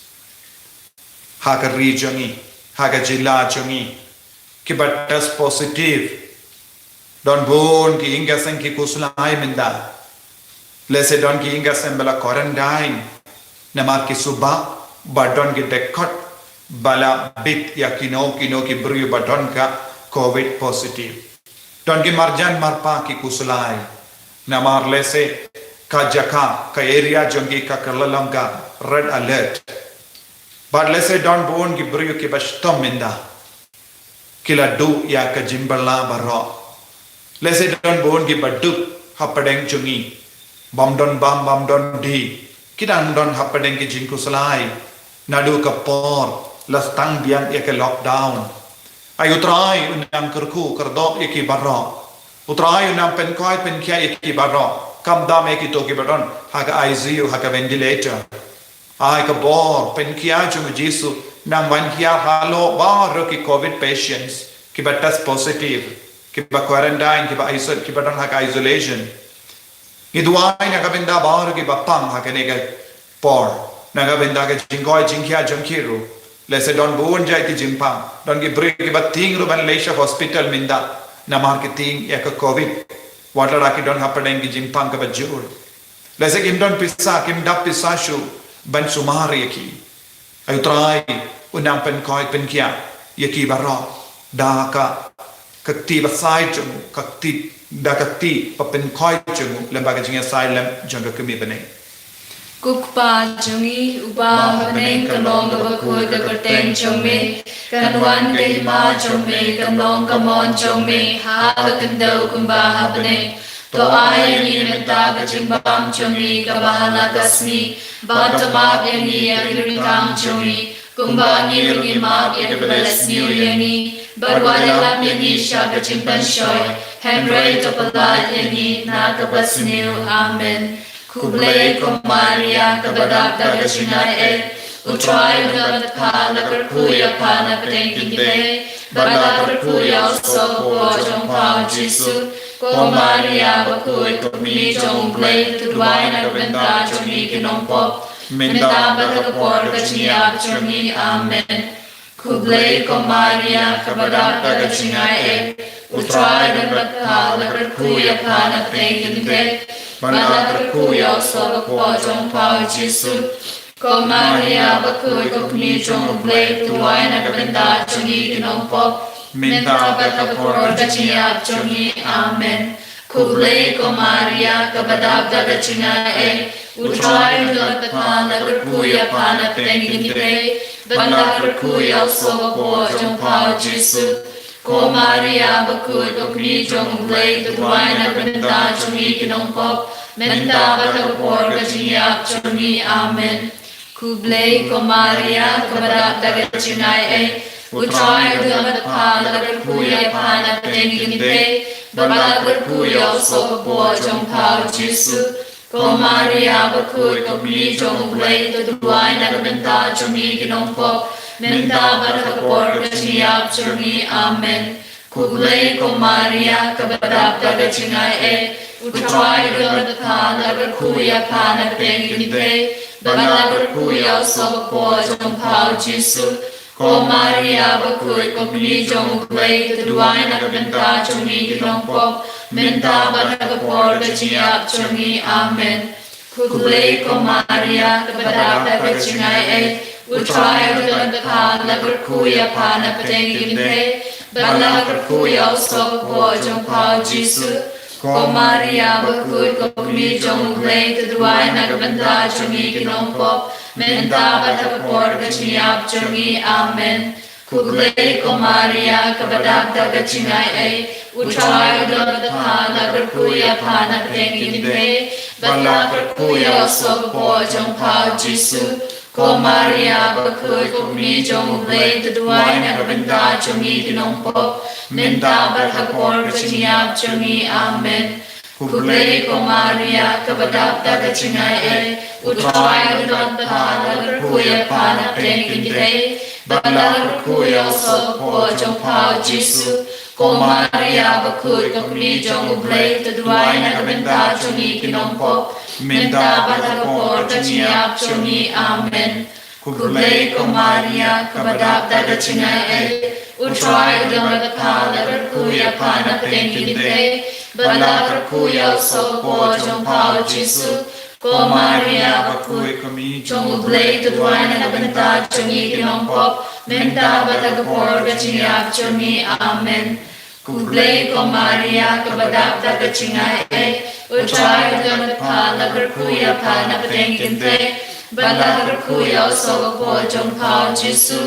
ha ka ri jong ngi, ha ka jylla jong ngi, kiba test positive. Don bun ki ïing ki sem ki khuslai mynta. Lehse don ki ïing ki sem ba la quarantine namar ki suba ba don ki dkhot ba la bit ïa kino kino ki briew ba don ka covid positive. Don ki marjan marpa ki khuslai namar lehse ka jaka, ka area jong ki ka kylla long ka red alert. Bad lehse don bun ki briew kiba shitom mynta, ki la duh ïa ka jingbylla baroh. Lehse don bun kiba duh hapdeng jong ngi, bym don bam, bym don dih, ki dang don hapdeng ki jingkhuslai. Naduh ka por la sdang biang ïa ka lockdown, ai U Trai un nang kyrkhu kyrdoh ïa ki baroh. U Trai un nang pynkhuid pynkhiah ïa ki baroh, khamtam ïa kito kiba don ha ka I C U, ha ka ventilator. Ai ka bor pynkhiah jong U Jisu nang wan hiar halor baroh ki covid patients kiba test positive, kiba quarantine, kiba iso-, kiba don ha ka isolation. Ngi duwai na ka bynta baroh kiba pang ha kane ka por, na ka bynta ka jingkoit jingkhiah jong ki ruh. Lehse don bun jait ki jingpang, don ki briew kiba tieng ruh ban leit sha hospital mynta namar ki tieng ïa ka covid. Wat la ki don hapdeng ki jingpang kaba jur. Lehse kim don pisa, kim dap pisa shuh ban sumar ïa ki. Ai U Trai un nang pynkhuid pynkhiah ïa ki baroh da ka, ka kti ba sai jong u, ka kti, da ka kti ba pynkhuid jong u, lem bad ka jingïasaid lem jong ka Kmie bneng. Ko Kpa jong ngi uba ha bneng, ka long kaba khuid ka kyrteng jong me, kan wan ka hima jong me, kan long ka mon jong me ha ka khyndew kumba ha bneng. To ai ïa ngi mynta ka jingbam jong ngi kaba ha la ka sngi, bad to map ïa ngi ïa ki ryngkang jong ngi, kumba ngi ruh ngi map ïa kiba la sniew ïa ngi, bad wat lap ïa ngi sha ka jingpynshoi, hynrei to pyllait ïa ngi na kaba sniew. Amen. Khublei ko Maria, kaba dap da ka jingaiei, U Trai u don bad pha. La kyrkhu ïa pha na pdeng ki kynthei, bad la kyrkhu ïa u soh ka kpoh jong pha U Jisu. Ko Maria bakhuid, ko Kmie jong U Blei, to duwai na ka bynta jong ngi ki nongpop, mynta bad ha ka por ka jingïap jong ngi. Amen. Khublei ko Maria, kaba dap da ka jingaiei, U Trai u don bad pha. La kyrkhu ïa pha na pdeng ki kynthei, bad la kyrkhu ïa u soh ka kpoh jong pha U Jisu. Ko Maria bakhuid, ko Kmie jong U Blei, to duwai na ka bynta jong ngi ki nongpop, mynta bad ha ka por ka jingïap jong ngi. Amen. Khublei ko Maria, kaba dap da ka jingaiei, U Trai u don bad pha. La kyrkhu ïa pha na pdeng ki kynthei, bad la kyrkhu ïa u soh ka kpoh jong pha U Jisu. Ko Maria bakhuid, ko Kmie jong U Blei, to duwai na ka bynta jong ngi ki nongpop, mynta bad ha ka por ka jingïap jong ngi. Amen. Khublei ko Maria, kaba dap da ka jingaiei, U Trai u don bad pha. La kyrkhu ïa pha na pdeng ki kynthei, bad la kyrkhu ïa u soh ka kpoh jong pha U Jisu. Ko Maria bakhuid, ko Kmie jong U Blei, to duwai na ka bynta jong ngi ki nongpop, mynta bad ha ka por ka jingïap jong ngi. Amen. Khublei ko Maria, kaba dap da ka jingaiei, U Trai u don bad pha. La kyrkhu ïa pha na pdeng ki kynthei, bad la kyrkhu ïa u soh ka kpoh jong pha U Jisu. Ko Maria bakhuid, ko Kmie jong U Blei, to duwai na ka bynta jong ngi ki nongpop, mynta bad ha ka por ka jingïap jong ngi. Amen. Khublei ko Maria, kaba dap da ka jingaiei, U Trai u don bad pha. La kyrkhu ïa pha na pdeng ki kynthei, bad la kyrkhu ïa u soh ka kpoh jong pha U Jisu. Ko Maria bakhuid, ko Kmie jong U Blei, to duwai na ka bynta jong ngi ki nongpop, mynta bad ha ka por ka jingïap jong ngi. Amen. Khublei ko Maria, kaba dap da ka jingaiei, U Trai u don bad pha. La kyrkhu ïa pha na pdeng ki kynthei, bad la kyrkhu ïa u soh ka kpoh jong pha U Jisu. Ko Maria bakhuid, ko Kmie jong U Blei, to duwai na ka bynta jong ngi ki nongpop, mynta bad ha ka por ka jingïap jong ngi. Amen. Khublei ko Maria, kaba dap da ka jingaiei, U Trai u don bad pha, la kyrkhu ïa pha na pdeng ki kynthei, bad la kyrkhu ïa u soh kpoh jong pha u Jisu. Ko Maria bakhuid, ko kmie jong U Blei, to duwai na ka bynta jong ngi ki nongpop, mynta bad ha ka por ka jingïap jong ngi. Amen. Khublei ko Maria, kaba dap da ka jingaiei, U Trai u don bad pha, la kyrkhu ïa pha na pdeng ki kynthei, bad la kyrkhu ïa u soh kpoh jong pha u Jisu. Ko Maria bakhuid, ko kmie jong U Blei, to duwai na ka bynta jong ngi ki nongpop, mynta bad ha ka por ka jingïap jong ngi. Amen. Khublei ko Maria, kaba dap da ka jingaiei, U Trai u don bad pha, la kyrkhu ïa pha na pdeng ki kynthei, bad la kyrkhu ïa u soh kpoh jong pha u Jisu.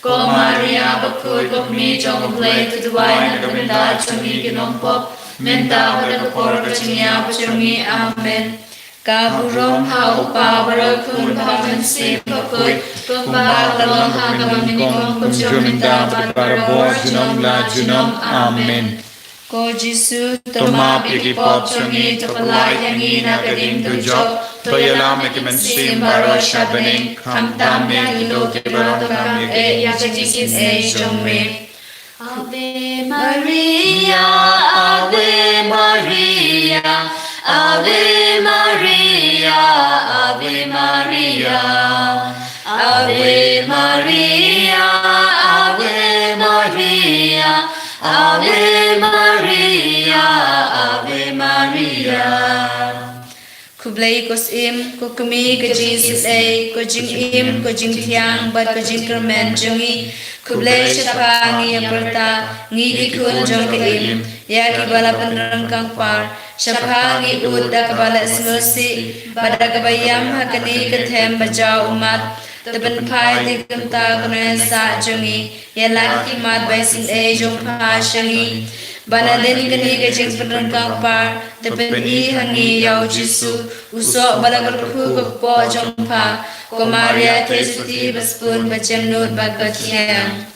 Ko Maria bakhuid, ko kmie jong U Blei, to duwai na ka bynta jong ngi ki nongpop, mynta bad ha ka por ka jingïap jong ngi. Amen. Ka burom ha U Kpa bad ha U Khun bad ha U Mynsiem Bakhuid, kumba ka long ha kaba nyngkong, kumjuh mynta bad barabor, junom la junom. Amen. Ko Jisu, to map ïa ki pop jong ngi, to pyllait ïa ngi na ka ding dujok, to ïalam ïa ki mynsiem baroh sha bneng, khamtam ïa kito kiba donkam ïa ka jingisynei jong me. Ave Maria, Ave Maria, Ave Maria, Ave Maria. Ave Maria, Ave Maria, Ave Maria, Ave Maria. Khublei ko Syiem, ko Kmie ka jingisynei, ko jingim, ko jingthiang bad ko jingkyrmen jong ngi. Khublei shaphang ngi ïa pyrta, ngi ki khun jong ka Im, ïa kiba la pynryngkang par, shaphang ngi ud da kaba leh sngewsih bad da kaba ïam ha kane ka them ba jaw ummat. To pynphai te kumta kano sah jong ngi, ïa la ki khmat ba isynei jong pha sha ngi. Ba na lynti kane ka jingpynryngkang par, to pyni ha ngi ïa u Jisu, u soh ba la kyrkhu ka kpoh jong pha. Ko Maria Theisotti, ba sbun, ba jemnud bad ba thiang.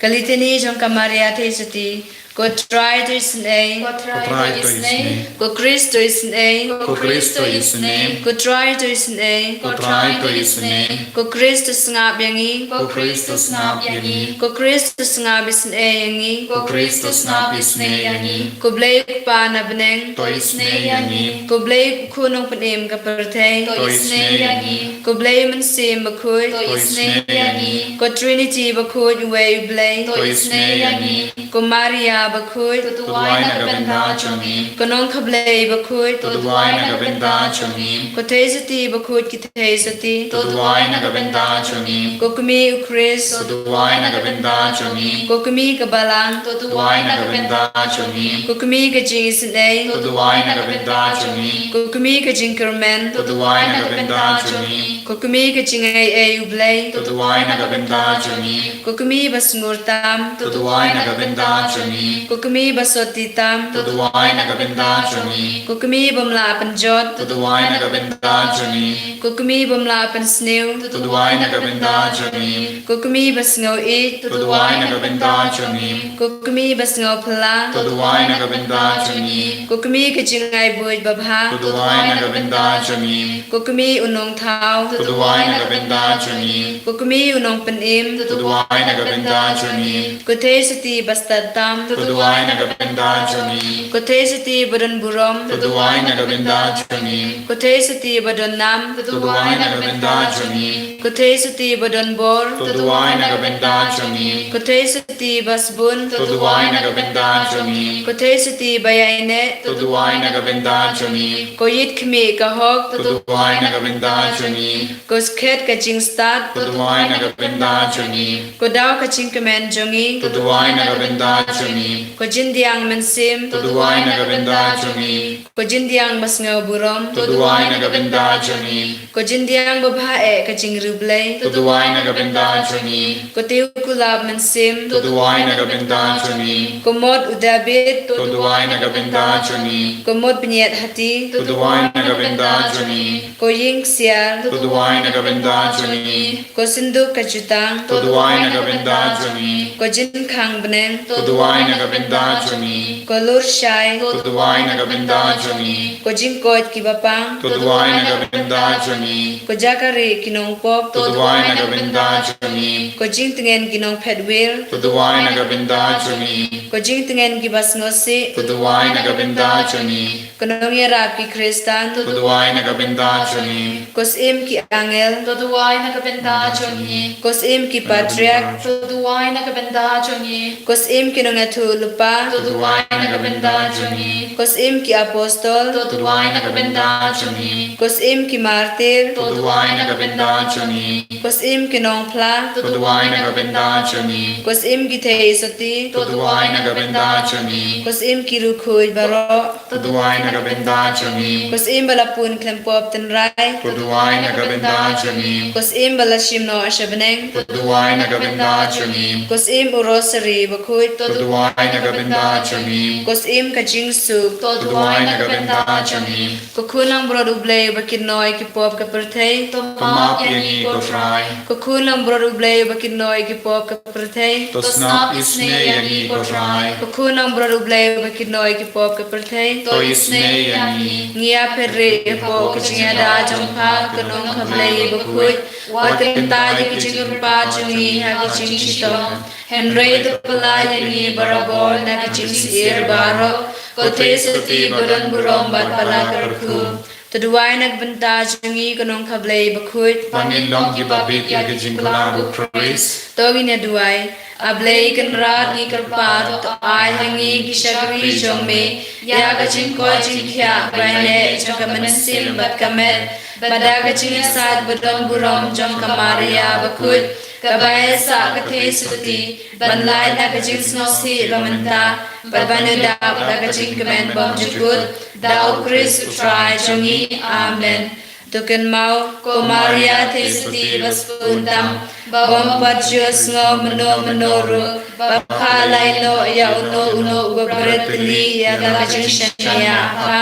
Ka Litany jong ka Maria Theisotti. Ko Trai to isynei. Ko Trai to isynei. Ko Khrist to isynei. Ko Khrist to isynei. Ko Trai to isynei. Ko Trai to isynei. Ko Khrist to sngap ïa ngi. Ko Khrist to sngap ïa ngi. Ko Khrist to sngap isynei ïa ngi. Ko Khrist to sngap isynei ïa ngi. Ko Blei U Kpa na bneng to isynei ïa ngi. Ko Blei U Khun Nongpynim ka pyrthei to isynei ïa ngi. Ko Blei Mynsiem Bakhuid to isynei ïa ngi. Ko Trinity Bakhuid uwei U Blei to isynei ïa ngi. Ko Maria Bakhuid to duwai na ka bynta jong ngi. Ko Nongkhablei Bakhuid to duwai na ka bynta jong ngi. Ko Theisotti Bakhuid ki Theisotti to duwai na ka bynta jong ngi. Ko Kmie U Khrist to duwai na ka bynta jong ngi. Ko Kmie ka Balang to duwai na ka bynta jong ngi. Ko Kmie ka jingisynei to duwai na ka bynta jong ngi. Ko Kmie ka jingkyrmen to duwai na ka bynta jong ngi. Ko Kmie ka jingaiei U Blei to duwai na ka bynta jong ngi. Ko Kmie ba sngewtam to duwai na ka bynta jong ngi. Ko Kmie ba sotti tam to duwai na ka bynta jong ngi. Ko Kmie bym lah pynjot to duwai na ka bynta jong ngi. Ko Kmie bym lah pynsniew to duwai na ka bynta jong ngi. Ko Kmie ba sngew ïeit to duwai na ka bynta jong ngi. Ko Kmie ba sngew phylla to duwai na ka bynta jong ngi. Ko Kmie ka jingai buit babha to duwai na ka bynta jong ngi. Ko Kmie u nongthaw to duwai na ka bynta jong ngi. Ko Kmie u nongpynim to duwai na ka bynta jong ngi. Ko Theisotti ba stad tam to duwai na ka bynta jong ngi. Ko Theisotti ba don burom to duwai na ka bynta jong ngi. Ko Theisotti ba don nam to duwai na ka bynta jong ngi. Ko Theisotti ba don bor to duwai na ka bynta jong ngi. Ko Theisotti ba sbun to duwai na ka bynta jong ngi. Ko Theisotti ba ïaineh to duwai na ka bynta jong ngi. Ko Ïit Khmih ka Hok to duwai na ka bynta jong ngi. Ko Skhet ka Jingstad to duwai na ka bynta jong ngi. Ko Daw ka Jingkmen jong ngi to duwai na ka bynta jong ngi. Ko Jingdiang Mynsiem to duwai na ka bynta jong ngi. Ko Jingdiang ba sngew burom to duwai na ka bynta jong ngi. Ko Jingdiang babha eh ka jingriewblei to duwai na ka bynta jong ngi. Ko Tiew Kulap Mynsiem to duwai na ka bynta jong ngi. Ko Mot u Dabid to duwai na ka bynta jong ngi. Ko Mot Bniat Hati to duwai na ka bynta jong ngi. Ko Ïing Ksiar to duwai na ka bynta jong ngi. Ko Synduk ka Jutang to duwai na ka bynta jong ngi. Ko Jingkhang Bneng to duwai na ka bynta jong ngi. Ko Lurshai, to duwai na ka bynta jong ngi. Ko Jingkoit kiba pang, to duwai na ka bynta jong ngi. Ko Jakari ki nongpop, to duwai na ka bynta jong ngi. Ko Jingtngen ki nongphetwir, to duwai na ka bynta jong ngi. Ko Jingtngen kiba sngewsih, to duwai na ka bynta jong ngi. Ko Nongïarap ki Khristan, to duwai na ka bynta jong ngi. Ko Syiem ki angel, to duwai na ka bynta jong ngi. Ko Syiem ki patriark, to duwai na ka bynta jong ngi. Ko Syiem ki nongïathuhlypa, to duwai na ka bynta jong ngi. Ko Syiem ki apostol, to duwai na ka bynta jong ngi. Ko Syiem ki martir, to duwai na ka bynta jong ngi. Ko Syiem ki nongphla, to duwai na ka bynta jong ngi. Ko Syiem ki theisotti, to duwai na ka bynta jong ngi. Ko Syiem ki riewkhuid baroh, to duwai na ka bynta jong ngi. Ko Syiem ba la pun khlem pop tynrai, to duwai na ka bynta jong ngi. Ko Syiem ba la shim noh sha bneng, to duwai na ka bynta jong ngi. Ko Syiem u Rosari bakhuid, to duwai na ka bynta jong ngi. Ko Syiem ka jingsuk, to duwai na ka bynta jong ngi. Ko Khun langbrot U Blei uba kynnoh ïa ki pop ka pyrthei, to map ïa ngi ko Trai. Ko Khun langbrot U Blei uba kynnoh ïa ki pop ka pyrthei, to sngap isynei ïa ngi ko Trai. Ko Khun langbrot U Blei uba kynnoh ïa ki pop ka pyrthei, to isynei ïa ngi. Ngi ïaphet rieh hapoh ka jingïada jong pha ko Nongkha Blei bakhuid, wat kyntait ïa ka jingkyrpad jong ngi ha ka jingshitom, hynrei to pyllait ïa ngi barabor na ka jingsyier baroh, ko Theisotti ba don burom bad ba la kyrkhu. To duwai na ka bynta jong ngi ko Nongkha Blei bakhuid, ba ngin long kiba bit ïa ka jingkular u Khrist. To ngin ïa duwai. A Blei Kynrad, ngi kyrpad, to ai ha ngi ki shakri jong me ïa ka jingkoit jingkhiah baieit jong ka mynsiem bad ka met, bad da ka jingïasaid ba don burom jong ka Maria bakhuid, kaba ïasaid ka Theisotti, ban lait na ka jingsngewsih ba mynta, bad ban ïadap da ka jingkmen bymjukut, da u Khrist u Trai jong ngi. Amen. To kynmaw, ko Maria Theisotti ba sngewbha tam, bym pat ju sngew mynno mynno ruh ba pha la ïehnoh ïa uno uno uba bret tylli ïa la ka jingshaniah ha pha,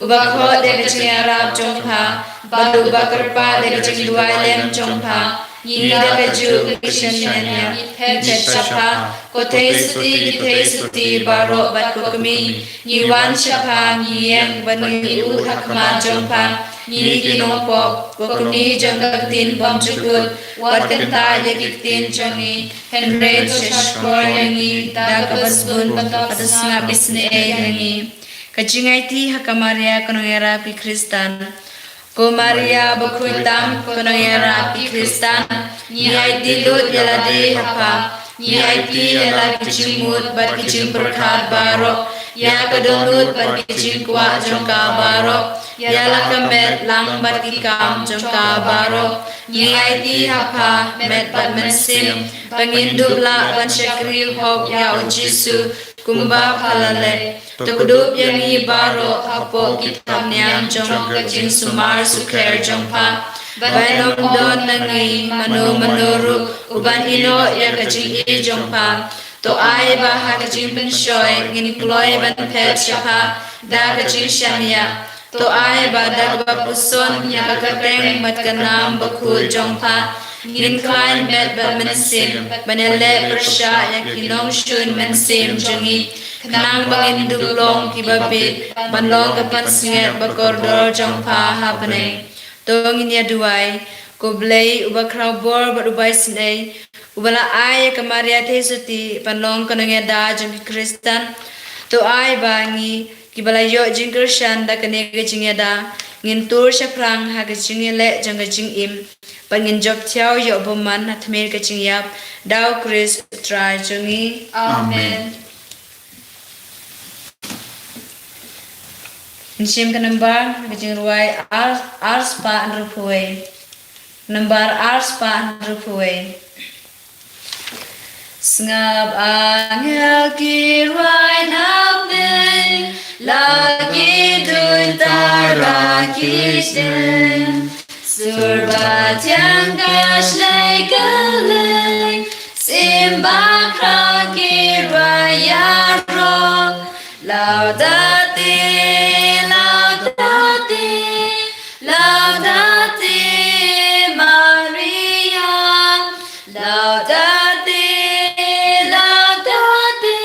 uba khot ïa ka jingïarap jong pha, bad uba kyrpad ïa ka jingduwai lem jong pha. Ngi da kajuh ka jingshaniah ngi phet sha pha, ko Theisotti ki theisotti baroh bad ko kmie. Ngi wan sha pha, ngi ïeng bad ngi ud ha khmat jong pha, ngi ki nongpop, ko kmie jong ka ktien bymjukut. Wat kyntait ïa ki ktien jong ngi, hynrei to shahshkor ïa ngi da kaba sbun, bad to sngap isynei ïa ngi. Ka jingaiti ha ka Maria ka nongïarap ki Khristan. Ko Maria bakhuid tam, ko nongïarap ki Khristan, ngi aiti lut ïa lade ha pha, ngi aiti ïa la ki jingmut bad ki jingpyrkhat baroh, ïa ka dohnud bad ki jingkwah jong ka baroh, ïa la ka met lang bad ki kam jong ka baroh. Ngi aiti ha pha, met bad mynsiem, ba ngin dup lah ban shakri hok ïa u Jisu, kumba pha la leh. To kdup ïa ngi baroh hapoh ki thapniang jong ka jingsumar sukher jong pha, ban ym don na ngi mano mano ruh uban ïehnoh ïa ka jingïeit jong pha. To ai ba ha ka jingpynshoi ngin kloi ban phet sha pha da ka jingshaniah. To ai ba da kaba puson ïa ka kyrteng bad ka nam bakhuid jong pha, ngin khlaiñ met bad mynsiem ban ïaleh pyrshah ïa ki nongshun mynsiem jong ngi, khnang ba ngin dup long kiba bit ban long ka pansngiat ba kordor jong pha ha bneng. To ngin ïa duwai. Ko Blei uba khraw bor bad uba isynei, uba la ai ïa ka Maria Theisotti ban long ka nongïada jong ki Khristan, to ai ba ngi kiba la ïoh jingkyrshan da kane ka jingïada, ngin tur shaphrang ha ka jingïaleh jong ka jingim, bad ngin jop thiaw ïoh bymman ha tmier ka jingïap, da u Khrist u Trai jong ngi. Amen. Amen. Ngin shim ka nambar ka jingrwai ar, ar spah hynriewphew wei. Nambar ar spah hynriewphew wei. Sngap angel ki rwai na bneng, la ki duh tara ki sdien. Sur ba thiang ka shlei kylleng, sim bakhraw ki rwai ïaroh. Laudate, laudate, laudate Maria. Laudate, laudate,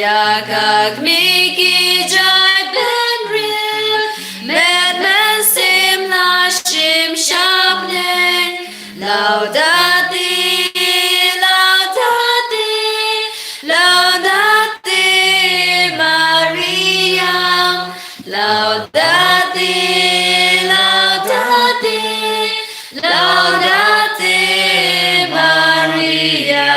Ïa ka kmie ki jait bynriew, met mynsiem la shim sha bneng. Laudate, laudate, laudate Maria. Laudate, laudate, laudate Maria.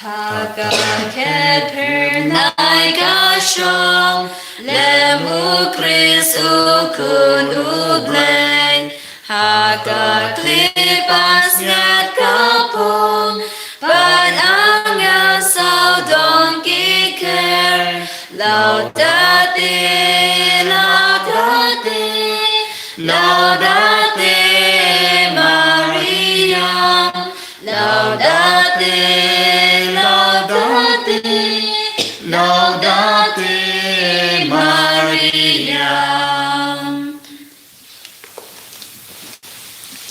Ha ka khet phyrnai ka shong, lem U Khrist U Khun U Blei. Ha ka klipas ngat ka phong, pat angel sawdong ki kher. Laudate, laudate, laudate Maria. Laudate, laudate, laudate Maria.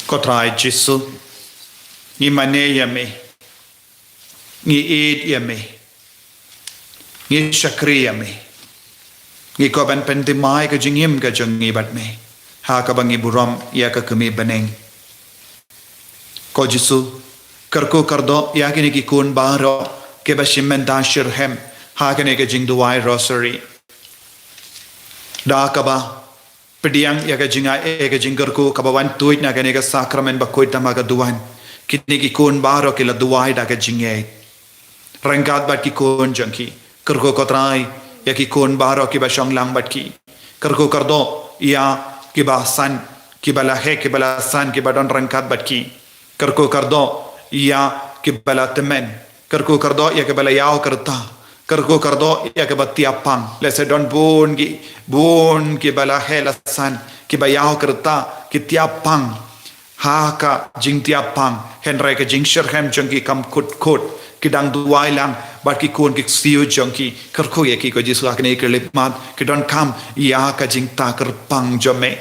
Ko Trai Jisu, ngi mane ïa me, ngi ïeit ïa me, ngi shakri ïa me, ngi kwah ban pynthymmai ka jingim ka jong ngi bad me, ha kaba ngi burom ïa ka kmie bneng. Ko Jisu, kyrkhu kyrdoh ïa kine ki khun baroh kiba shim bynta shitrhem ha kane ka jingduwai Rosary. Da kaba pdiang ïa ka jingai, ïa ka jingkyrkhu kaba wan tuid na kane ka sakramen bakhuid tam ha ka duwan, kine ki khun baroh ki la duwai da ka jingngeit. Ryngkat bad ki khun jong ki, kyrkhu ko Trai ïa ki khun baroh kiba shong lang bad ki. Kyrkhu kyrdoh ïa kiba san, kiba la heh, kiba la san, kiba don ryngkat bad ki. Kyrkhu kyrdoh ïa kiba la tymmen. Kyrkhu kyrdoh ïa kiba la ïaw ka rta. Kyrkhu kyrdoh ïa kiba thiah pang. Lehse don bun ki, bun kiba la heh la san, kiba ïaw ka rta, ki thiah pang ha ka jingthiah pang, hynrei ka jingshitrhem jong ki kam kut kut. Ki dang duwai lang bad ki khun ki ksiew jong ki. Kyrkhu ïa ki ko Jisu ha kine ki khyllipmat, ki donkam ïa ka jingtah kyrpang jong me.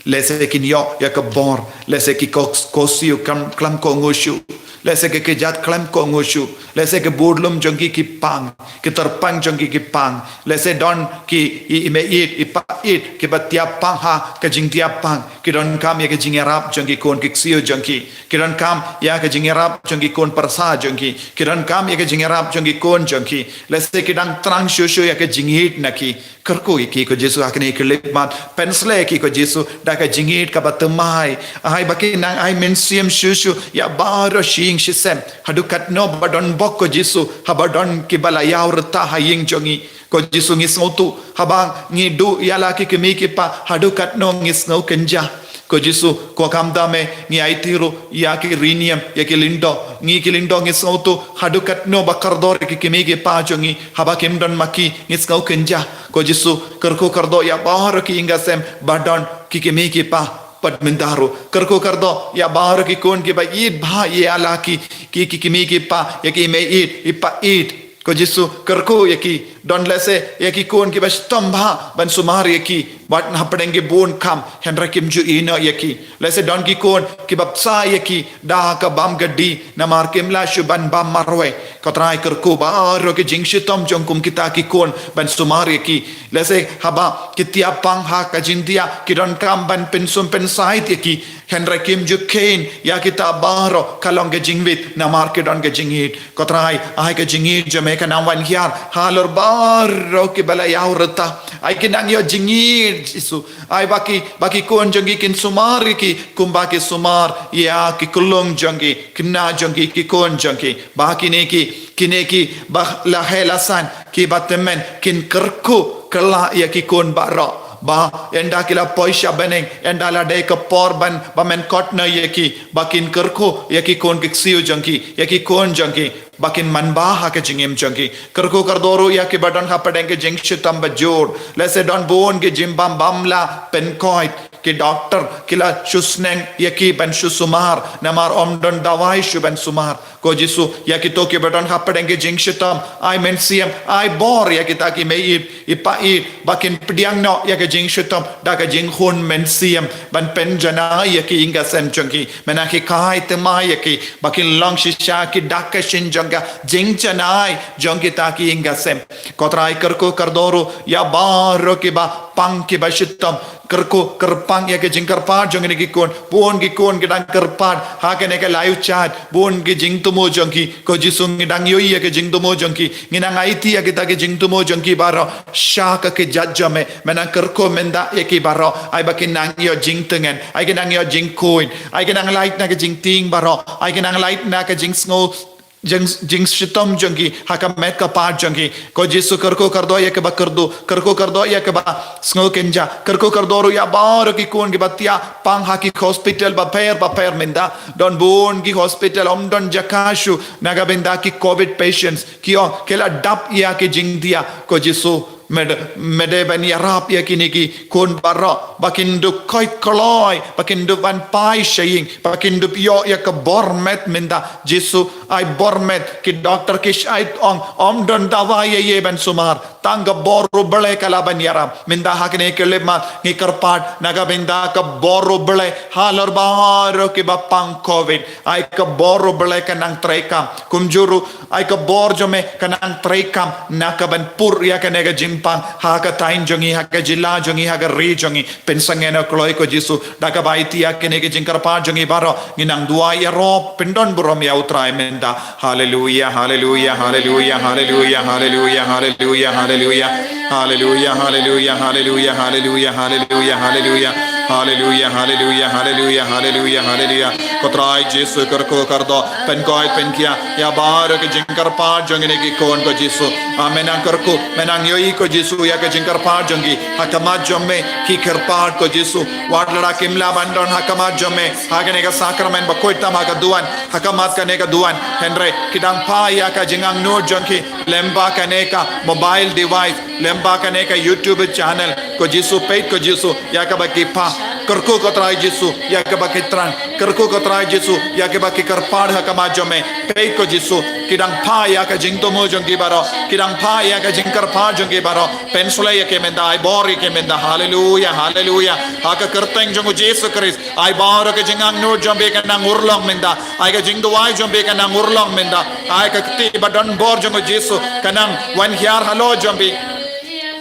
Lehse kin ïoh ïa ka bor, lehse ki ko, ko siew kam khlem kohnguh shuh, lehse ki kjat khlem kohnguh shuh, lehse ki budlum jong ki ki pang, ki tyrpang jong ki ki pang, lehse don ki i, i meieit, i paieit kiba thiah pang ha ka jingthiah pang. Ki donkam ïa ka jingïarap jong ki khun ki ksiew jong ki, ki donkam ïa ka jingïarap jong ki khun pyrsa jong ki, ki donkam ïa ka jingïarap jong ki khun jong ki. Lehse ki dang thrang shuh shuh ïa ka jingïeit na ki. Kyrkhu ïa ki ko Jisu ha kine ki khyllipmat. Pynshlei ïa ki ko Jisu da ka jingïeit kaba thymmai. Ai ba kin nang ai mynsiem shuh shuh ïa baroh shi ïing shi sem. Haduh katno ba don bok ko Jisu, haba don kiba la ïaw rta ha ïing jong ngi. Ko Jisu ngi sngewthuh, haba ngi duh ïa la ki kmie ki kpa, haduh katno ngi sngew kynjah. Ko Jisu, ko khamtam eh ngi aiti ruh ïa ki riewniam, ïa ki lyngdoh, ngi ki lyngdoh ngi sngewthuh, haduh katno ba kordor ïa ki kmie ki kpa jong ngi, haba kim don ma ki, ngi sngew kynjah. Ko Jisu, kyrkhu kyrdoh ïa baroh ki ïing ki sem, ba don ki kmie ki kpa, bad mynta ruh. Kyrkhu kyrdoh ïa baroh ki khun kiba ïeit bha ïa la ki, ki, ki kmie ki kpa, ïa ki meieit, i paieit. Ko Jisu, kyrkhu ïa ki, don lehse ïa ki khun kiba shitom bha ban sumar ïa ki, bad na pdeng ki bun kam, hynrei kim ju ïehnoh ïa ki. Lehse don ki khun kiba bsa ïa ki da ka bam ka dih, namar kim lah shuh ban bam marwei. Ko Trai, kyrkhu baroh ki jingshitom jong kum kita ki khun ban sumar ïa ki. Lehse haba ki thiah pang ha ka jingthiah, ki donkam ban pynsum pynsaid ïa ki, hynrei kim ju kheiñ ïa kita baroh, ka long ka jingwit, namar ki don ka jingïeit. Ko Trai, ai ka jingïeit jong me kan nang wan hiar halor baroh kiba la ïaw rta. Ai kin nang ïoh jingïeit Jisu. Ai ba ki, ba ki khun jong ki kin sumar ïa ki kumba ki sumar ïa ki khyllung jong ki, khynnah jong ki, ki khun jong ki. Ba kine ki, kine kiba la heh la san, kiba tymmen, kin kyrkhu kylla ïa ki khun baroh. Ba ynda ki la poi sha bneng, ynda la dei ka por ban, ba men kot noh ïa ki, ba kin kyrkhu ïa ki khun ki ksiew jong ki, ïa ki khun jong ki, ba kin manbha ha ka jingim jong ki. Kyrkhu kyrdoh ruh ïa kiba don ha pdeng ka jingshitom bajur. Lehse don bun ki jingbam bym lah pynkoit. Ki doktor ki la shu sneng ïa ki ban shu sumar, namar ym don dawai shuh ban sumar. Ko Jisu, ïa kito kiba don hapdeng ki jingshitom, ai mynsiem, ai bor ïa kita ki mei ïeit, i pa ïeit, ba kin pdiang noh ïa ka jingshitom da ka jingkhun mynsiem, ban pynjanai ïa ki ïing ki sem jong ki. Men nang hikai thymmai ïa ki ba kin long shisha ki dak ka shin jong ka jingjanai jong kita ki ïing ki sem. Ko Trai, kyrkhu kyrdoh ruh ïa baroh kiba pang kiba shitom. Kyrkhu kyrpang ïa ka jingkyrpad jong kine ki khun. Bun ki khun ki dang kyrpad ha kane ka live chat. Bun ki jingthmu jong ki. Ko Jisu, ngi dang ïohi ïa ka jingthmu jong ki. Ngi nang aiti ïa kita ki jingthmu jong ki baroh sha ka kjat jong me. Men nang kyrkhu mynta ïa ki baroh, ai ba kin nang ïoh jingtngen, ai kin nang ïoh jingkhuid, ai kin nang lait na ka jingtieng baroh, ai kin nang lait na ka jingsngew, jing, jingshitom jong ki ha ka met ka phad jong ki. Ko Jisu, kyrkhu kyrdoh ïa kiba kyrduh, kyrkhu kyrdoh ïa kiba sngewkynja, kyrkhu kyrdoh ruh ïa baroh ki khun kiba thiah pang ha ki hospital bapher bapher mynta. Don bun ki hospital, ym don jaka shuh na ka bynta ki covid patients. Ki ong ki la dap ïa ki jingthiah. Ko Jisu, me dei, me dei ban ïarap ïa kine ki khun baroh ba kin dup koit kloi, ba kin dup ban phai sha ïing, ba kin dup ïoh ïa ka bor met mynta. Jisu, ai bor met. Ki doktor ki shait ong ym don dawai ei ei ban sumar, tang ka bor U Blei ka lah ban ïarap. Mynta ha kane ka lip ma ngi kyrpad na ka bynta ka bor U Blei halor baroh kiba pang covid. Ai ka bor U Blei ka nang treikam. Kumjuh ruh ai ka bor jong me ka nang treikam na ka ban pur ïa kane ka jingpang ha ka thaiñ jong ngi, ha ka jylla jong ngi, ha ka ri jong ngi. Pynsangeh noh kloi ko Jisu, da kaba aiti ïa kine ki jingkyrpad jong ngi baroh, ngi nang duwai ïaroh pyndon burom ïa U Trai mynta. Haleluia, haleluia, haleluia, haleluia, haleluia, haleluia, haleluia. Haleluia, haleluia, haleluia, haleluia, haleluia, haleluia. Haleluia, haleluia, haleluia, haleluia, haleluia. Ko Trai Jisu, kyrkhu kyrdoh, pynkoit pynkhia ïa baroh ki jingkyrpad jong kine ki khun ko Jisu. A, men nang kyrkhu, men nang ïohi ko Jisu ïa ki jingkyrpad jong ki. Ha khmat jong me ki kyrpad ko Jisu. Wat lada kim lah ban don ha khmat jong me ha kane ka sakramen bakhuid tam ha ka duwan, ha khmat kane ka duwan, hynrei ki dang phai ïa ka jingangnud jong ki lyngba kane ka mobile device, lyngba kane ka YouTube channel. Ko Jisu, peit ko Jisu ïa kaba ki phah. Kyrkhu ko Trai Jisu ïa kaba ki thrang. Kyrkhu ko Trai Jisu ïa kaba ki kyrpad ha khmat jong me. Peit ko Jisu, ki dang phah ïa ka jingthmu jong ki baroh, ki dang phah ïa ka jingkyrpad jong ki baroh. Pynsleh ïa ki mynta, ai bor ïa ki mynta. Haleluia, haleluia. Ha ka kyrteng jong U Jisu Khrist, ai baroh ka jingangnud jong phi ka nang urlong mynta. Ai ka jingduwai jong phi ka nang urlong mynta. Ai ka kti ba don bor jong U Jisu ka nang wan hiar halor jong phi,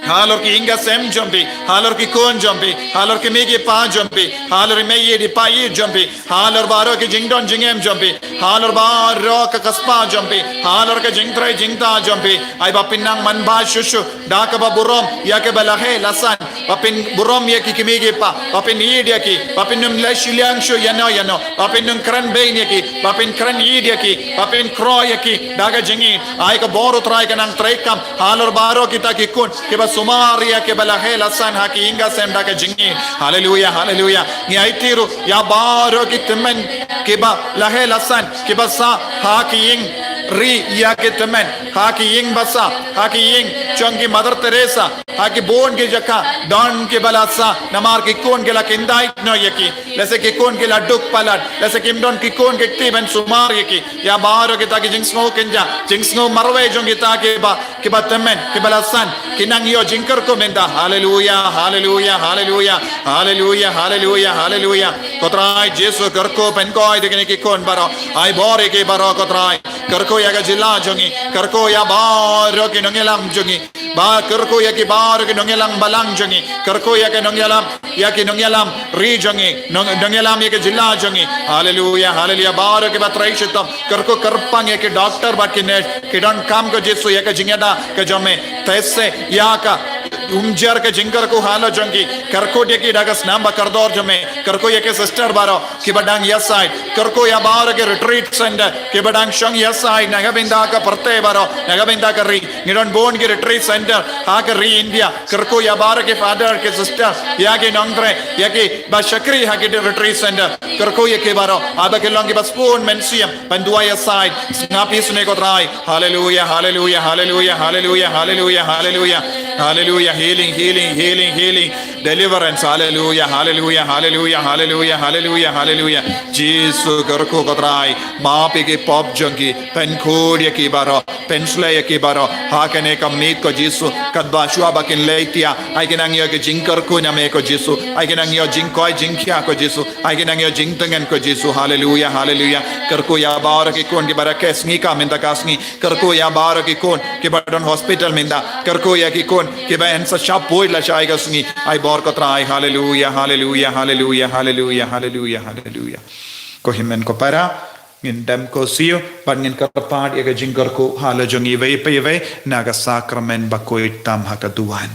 halor ki ïing ki sem jong phi, halor ki khun jong phi, halor ki mei ki pa jong phi, halor i mei ïeit i pa ïeit jong phi, halor baroh ki jingdon jingem jong phi, halor baroh ka kspah jong phi, halor ka jingtrei jingtah jong phi. Ai ba phin nang manbha shuh shuh da kaba burom ïa kiba la heh la san, ba phin burom ïa ki kmie ki kpa, ba phin ïeit ïa ki, ba phin ym leh shiliang shuh ïano ïano, ba phin ym kren bein ïa ki, ba phin kren ïeit ïa ki, ba phin khroh ïa ki da ka jingïeit. Ai ka bor U Trai ka nang treikam halor baroh kita ki khun kiba sumar ïa kiba la heh la san ha ki ïing ki sem da ka jingïeit. Haleluia, haleluia. Ngi aiti ruh ïa baroh ki tymmen kiba la heh la san kiba sah ha ki ïing ri ïa ki tymmen, ha ki ïing basa, ha ki ïing jong ki Mother Teresa, ha ki bun ki jaka don kiba la sah namar ki khun ki la kyndait noh ïa ki. Lehse ki khun ki la duk palat, lehse kim don ki khun ki kti ban sumar ïa ki. Ïa baroh kita ki jingsngew kynja, jingsngew marwei jong kita kiba, kiba tymmen, kiba la san, ki nang ïoh jingkyrkhu mynta. Haleluia, haleluia, haleluia. Haleluia, haleluia, haleluia. Ko Trai Jisu, kyrkhu pynkoit ïa kine ki khun baroh. Ai bor ïa ki baroh ko Trai. Kyrkhu ïa ka jylla jong ngi, kyrkhu ïa baroh ki nongïalam jong ngi. Ba kyrkhu ïa ki baroh ki nongïalam balang jong ngi. Kyrkhu ïa ki nongïalam, ïa ki nongïalam ri jong ngi. Nong, nongïalam ïa ki jylla jong ngi. Haleluia, haleluia. Baroh kiba trei shitom, kyrkhu kyrpang ïa ki doktor bad ki nurse, ki donkam ko Jisu ïa ka jingïada ka jong me. Te se ïa ka umjer ka jingkyrkhu halor jong ki. Kyrkhu ïa ki da ka snam ba kordor jong me. Kyrkhu ïa ki sister baroh kiba dang ïasaid. Kyrkhu ïa baroh ki retreat center kiba dang shong ïasaid na ka bynta ka pyrthei baroh, na ka bynta ka ri. Ngi don bun ki retreat center ha ka ri India. Kyrkhu ïa baroh ki father ki sister, ïa ki nongtrei, ïa kiba shakri ha ki retreat center. Kyrkhu ïa ki baroh, haba ki long kiba sbun mynsiem ban duwai ïasaid. Sngap ïa sngewbha ko Trai. Haleluia, haleluia, haleluia, haleluia, haleluia, haleluia. Haleluia, healing, healing, healing, healing. Deliverance. Hallelujah, hallelujah, hallelujah, hallelujah, hallelujah, hallelujah. Jisu kyrkhu ko Trai. Map ïa ki pop jong ki, pynkhuid ïa ki baroh, pynsleh ïa ki baroh ha kane ka miet ko Jisu. Katba shuwa ba kin leit thiah, ai kin nang ïoh ki jingkyrkhu na me ko Jisu. Ai kin nang ïoh jingkoit jingkhiah ko Jisu. Ai kin nang ïoh jingtngen ko Jisu. Hallelujah, hallelujah. Kyrkhu ïa baroh ki khun kiba rakhe sngi ka mynta ka sngi. Kyrkhu ïa baroh ki khun kiba don hospital mynta. Kyrkhu ïa ki khun kiba yn sa shapoh lashai ka sngi. Ai bor ko Trai. Hallelujah, hallelujah, hallelujah, hallelujah, hallelujah, hallelujah. Ko hynmen ko para, ngin dem ko siew, bad ngin kyrpad ïa ka jingkyrkhu halor jong iwei pa iwei, na ka sakramen bakhuid tam ha ka duwan.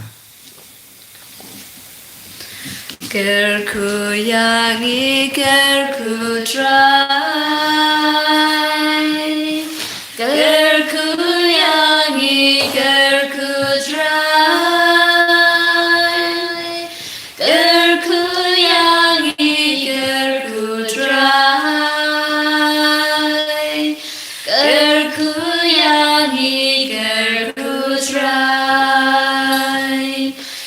Kyrkhu ïa ngi, kyrkhu Trai. Kyrkhu ïa ngi, kyrkhu Trai. Kyrkhu ïa ngi, kyrkhu Trai. Kyrkhu ïa ngi, kyrkhu Trai.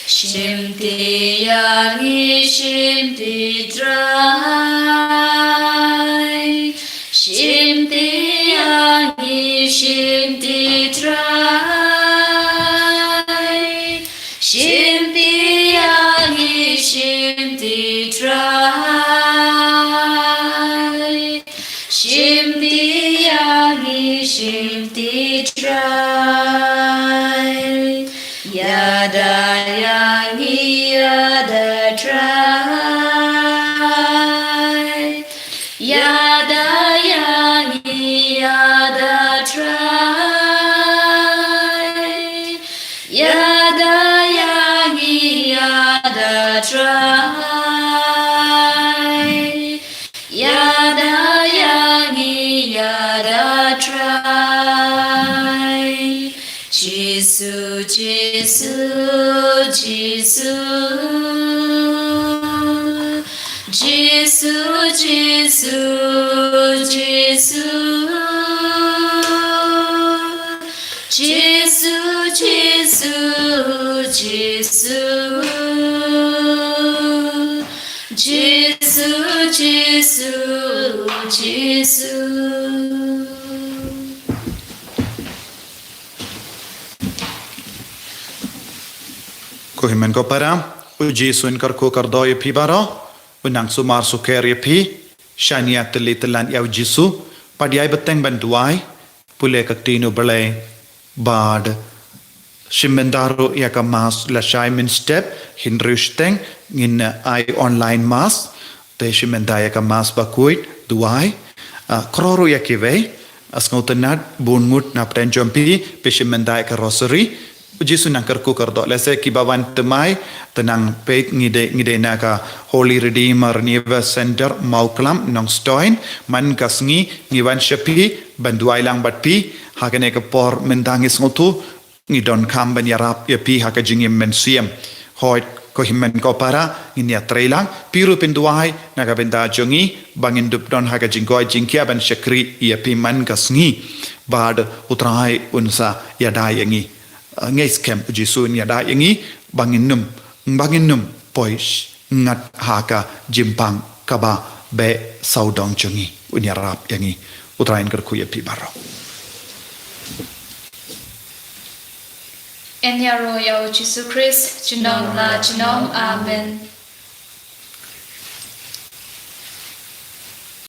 Shimti ïa ngi, shimti Trai. Shimti ïa ngi, shimti Trai. Shimti ïa ngi, shimti Trai. Shimti ïa ngi, shimti Trai. Ïada ïa ngi, ïada Trai. Ïada ïa ngi, ïada Trai. Ïada ïa ngi, ïada Trai. Ïada ïa ngi, ïada Trai. Jisu, Jisu, Jisu. Jisu, Jisu, Jisu. Jisu, Jisu, Jisu. Jisu, Jisu, Jisu. Ko hynmen ko para, u Jisu un kyrkhu kyrdoh ïa phi baroh, un nang sumar sukher ïa phi. Shaniah tylli tyllan ïa u Jisu, bad ïai bteng ban duwai, pule ka ktien U Blei, bad shim bynta ruh ïa ka mass lashai mynstep, hynriew shiteng, ngin ai online mass, te shim bynta ïa ka mass bakhuid, duwai, ah, kro ruh ïa kiwei, ah, sngewtynnad, bun ngut na pdeng jong phi, phi shim bynta ïa ka rosary, U Jisu nang kyrkhu kyrdoh. Lehse kiba wan thymmai, te nang peit ngi dei, ngi dei na ka Holy Redeemer Renewal Center, Mawklam, Nongstoiñ, man ka sngi, ngi wan sha phi, ban duwai lang bad phi, ha kane ka por mynta ngi sngewthuh, ngi donkam ban ïarap ïa phi ha ka jingim mynsiem. Hooid, ko hynmen ko para, ngin ïatrei lang, phi ruh phin duwai, na ka bynta jong ngi, ba ngin dup don ha ka jingkoit jingkhiah ban shakri ïa phi man ka sngi. Bad U Trai un sa ïada ïa ngi. Ah, ngeit skhem U Jisu un ïada ïa ngi, ba ngin nym, ba ngin nym poi sh-, ngat ha ka jingpang kaba beh sawdong jong ngi, un ïarap ïa ngi. U Trai un kyrkhu ïa phi baroh. Yn ïaroh ïa U Jisu Khrist, junom la junom, amen.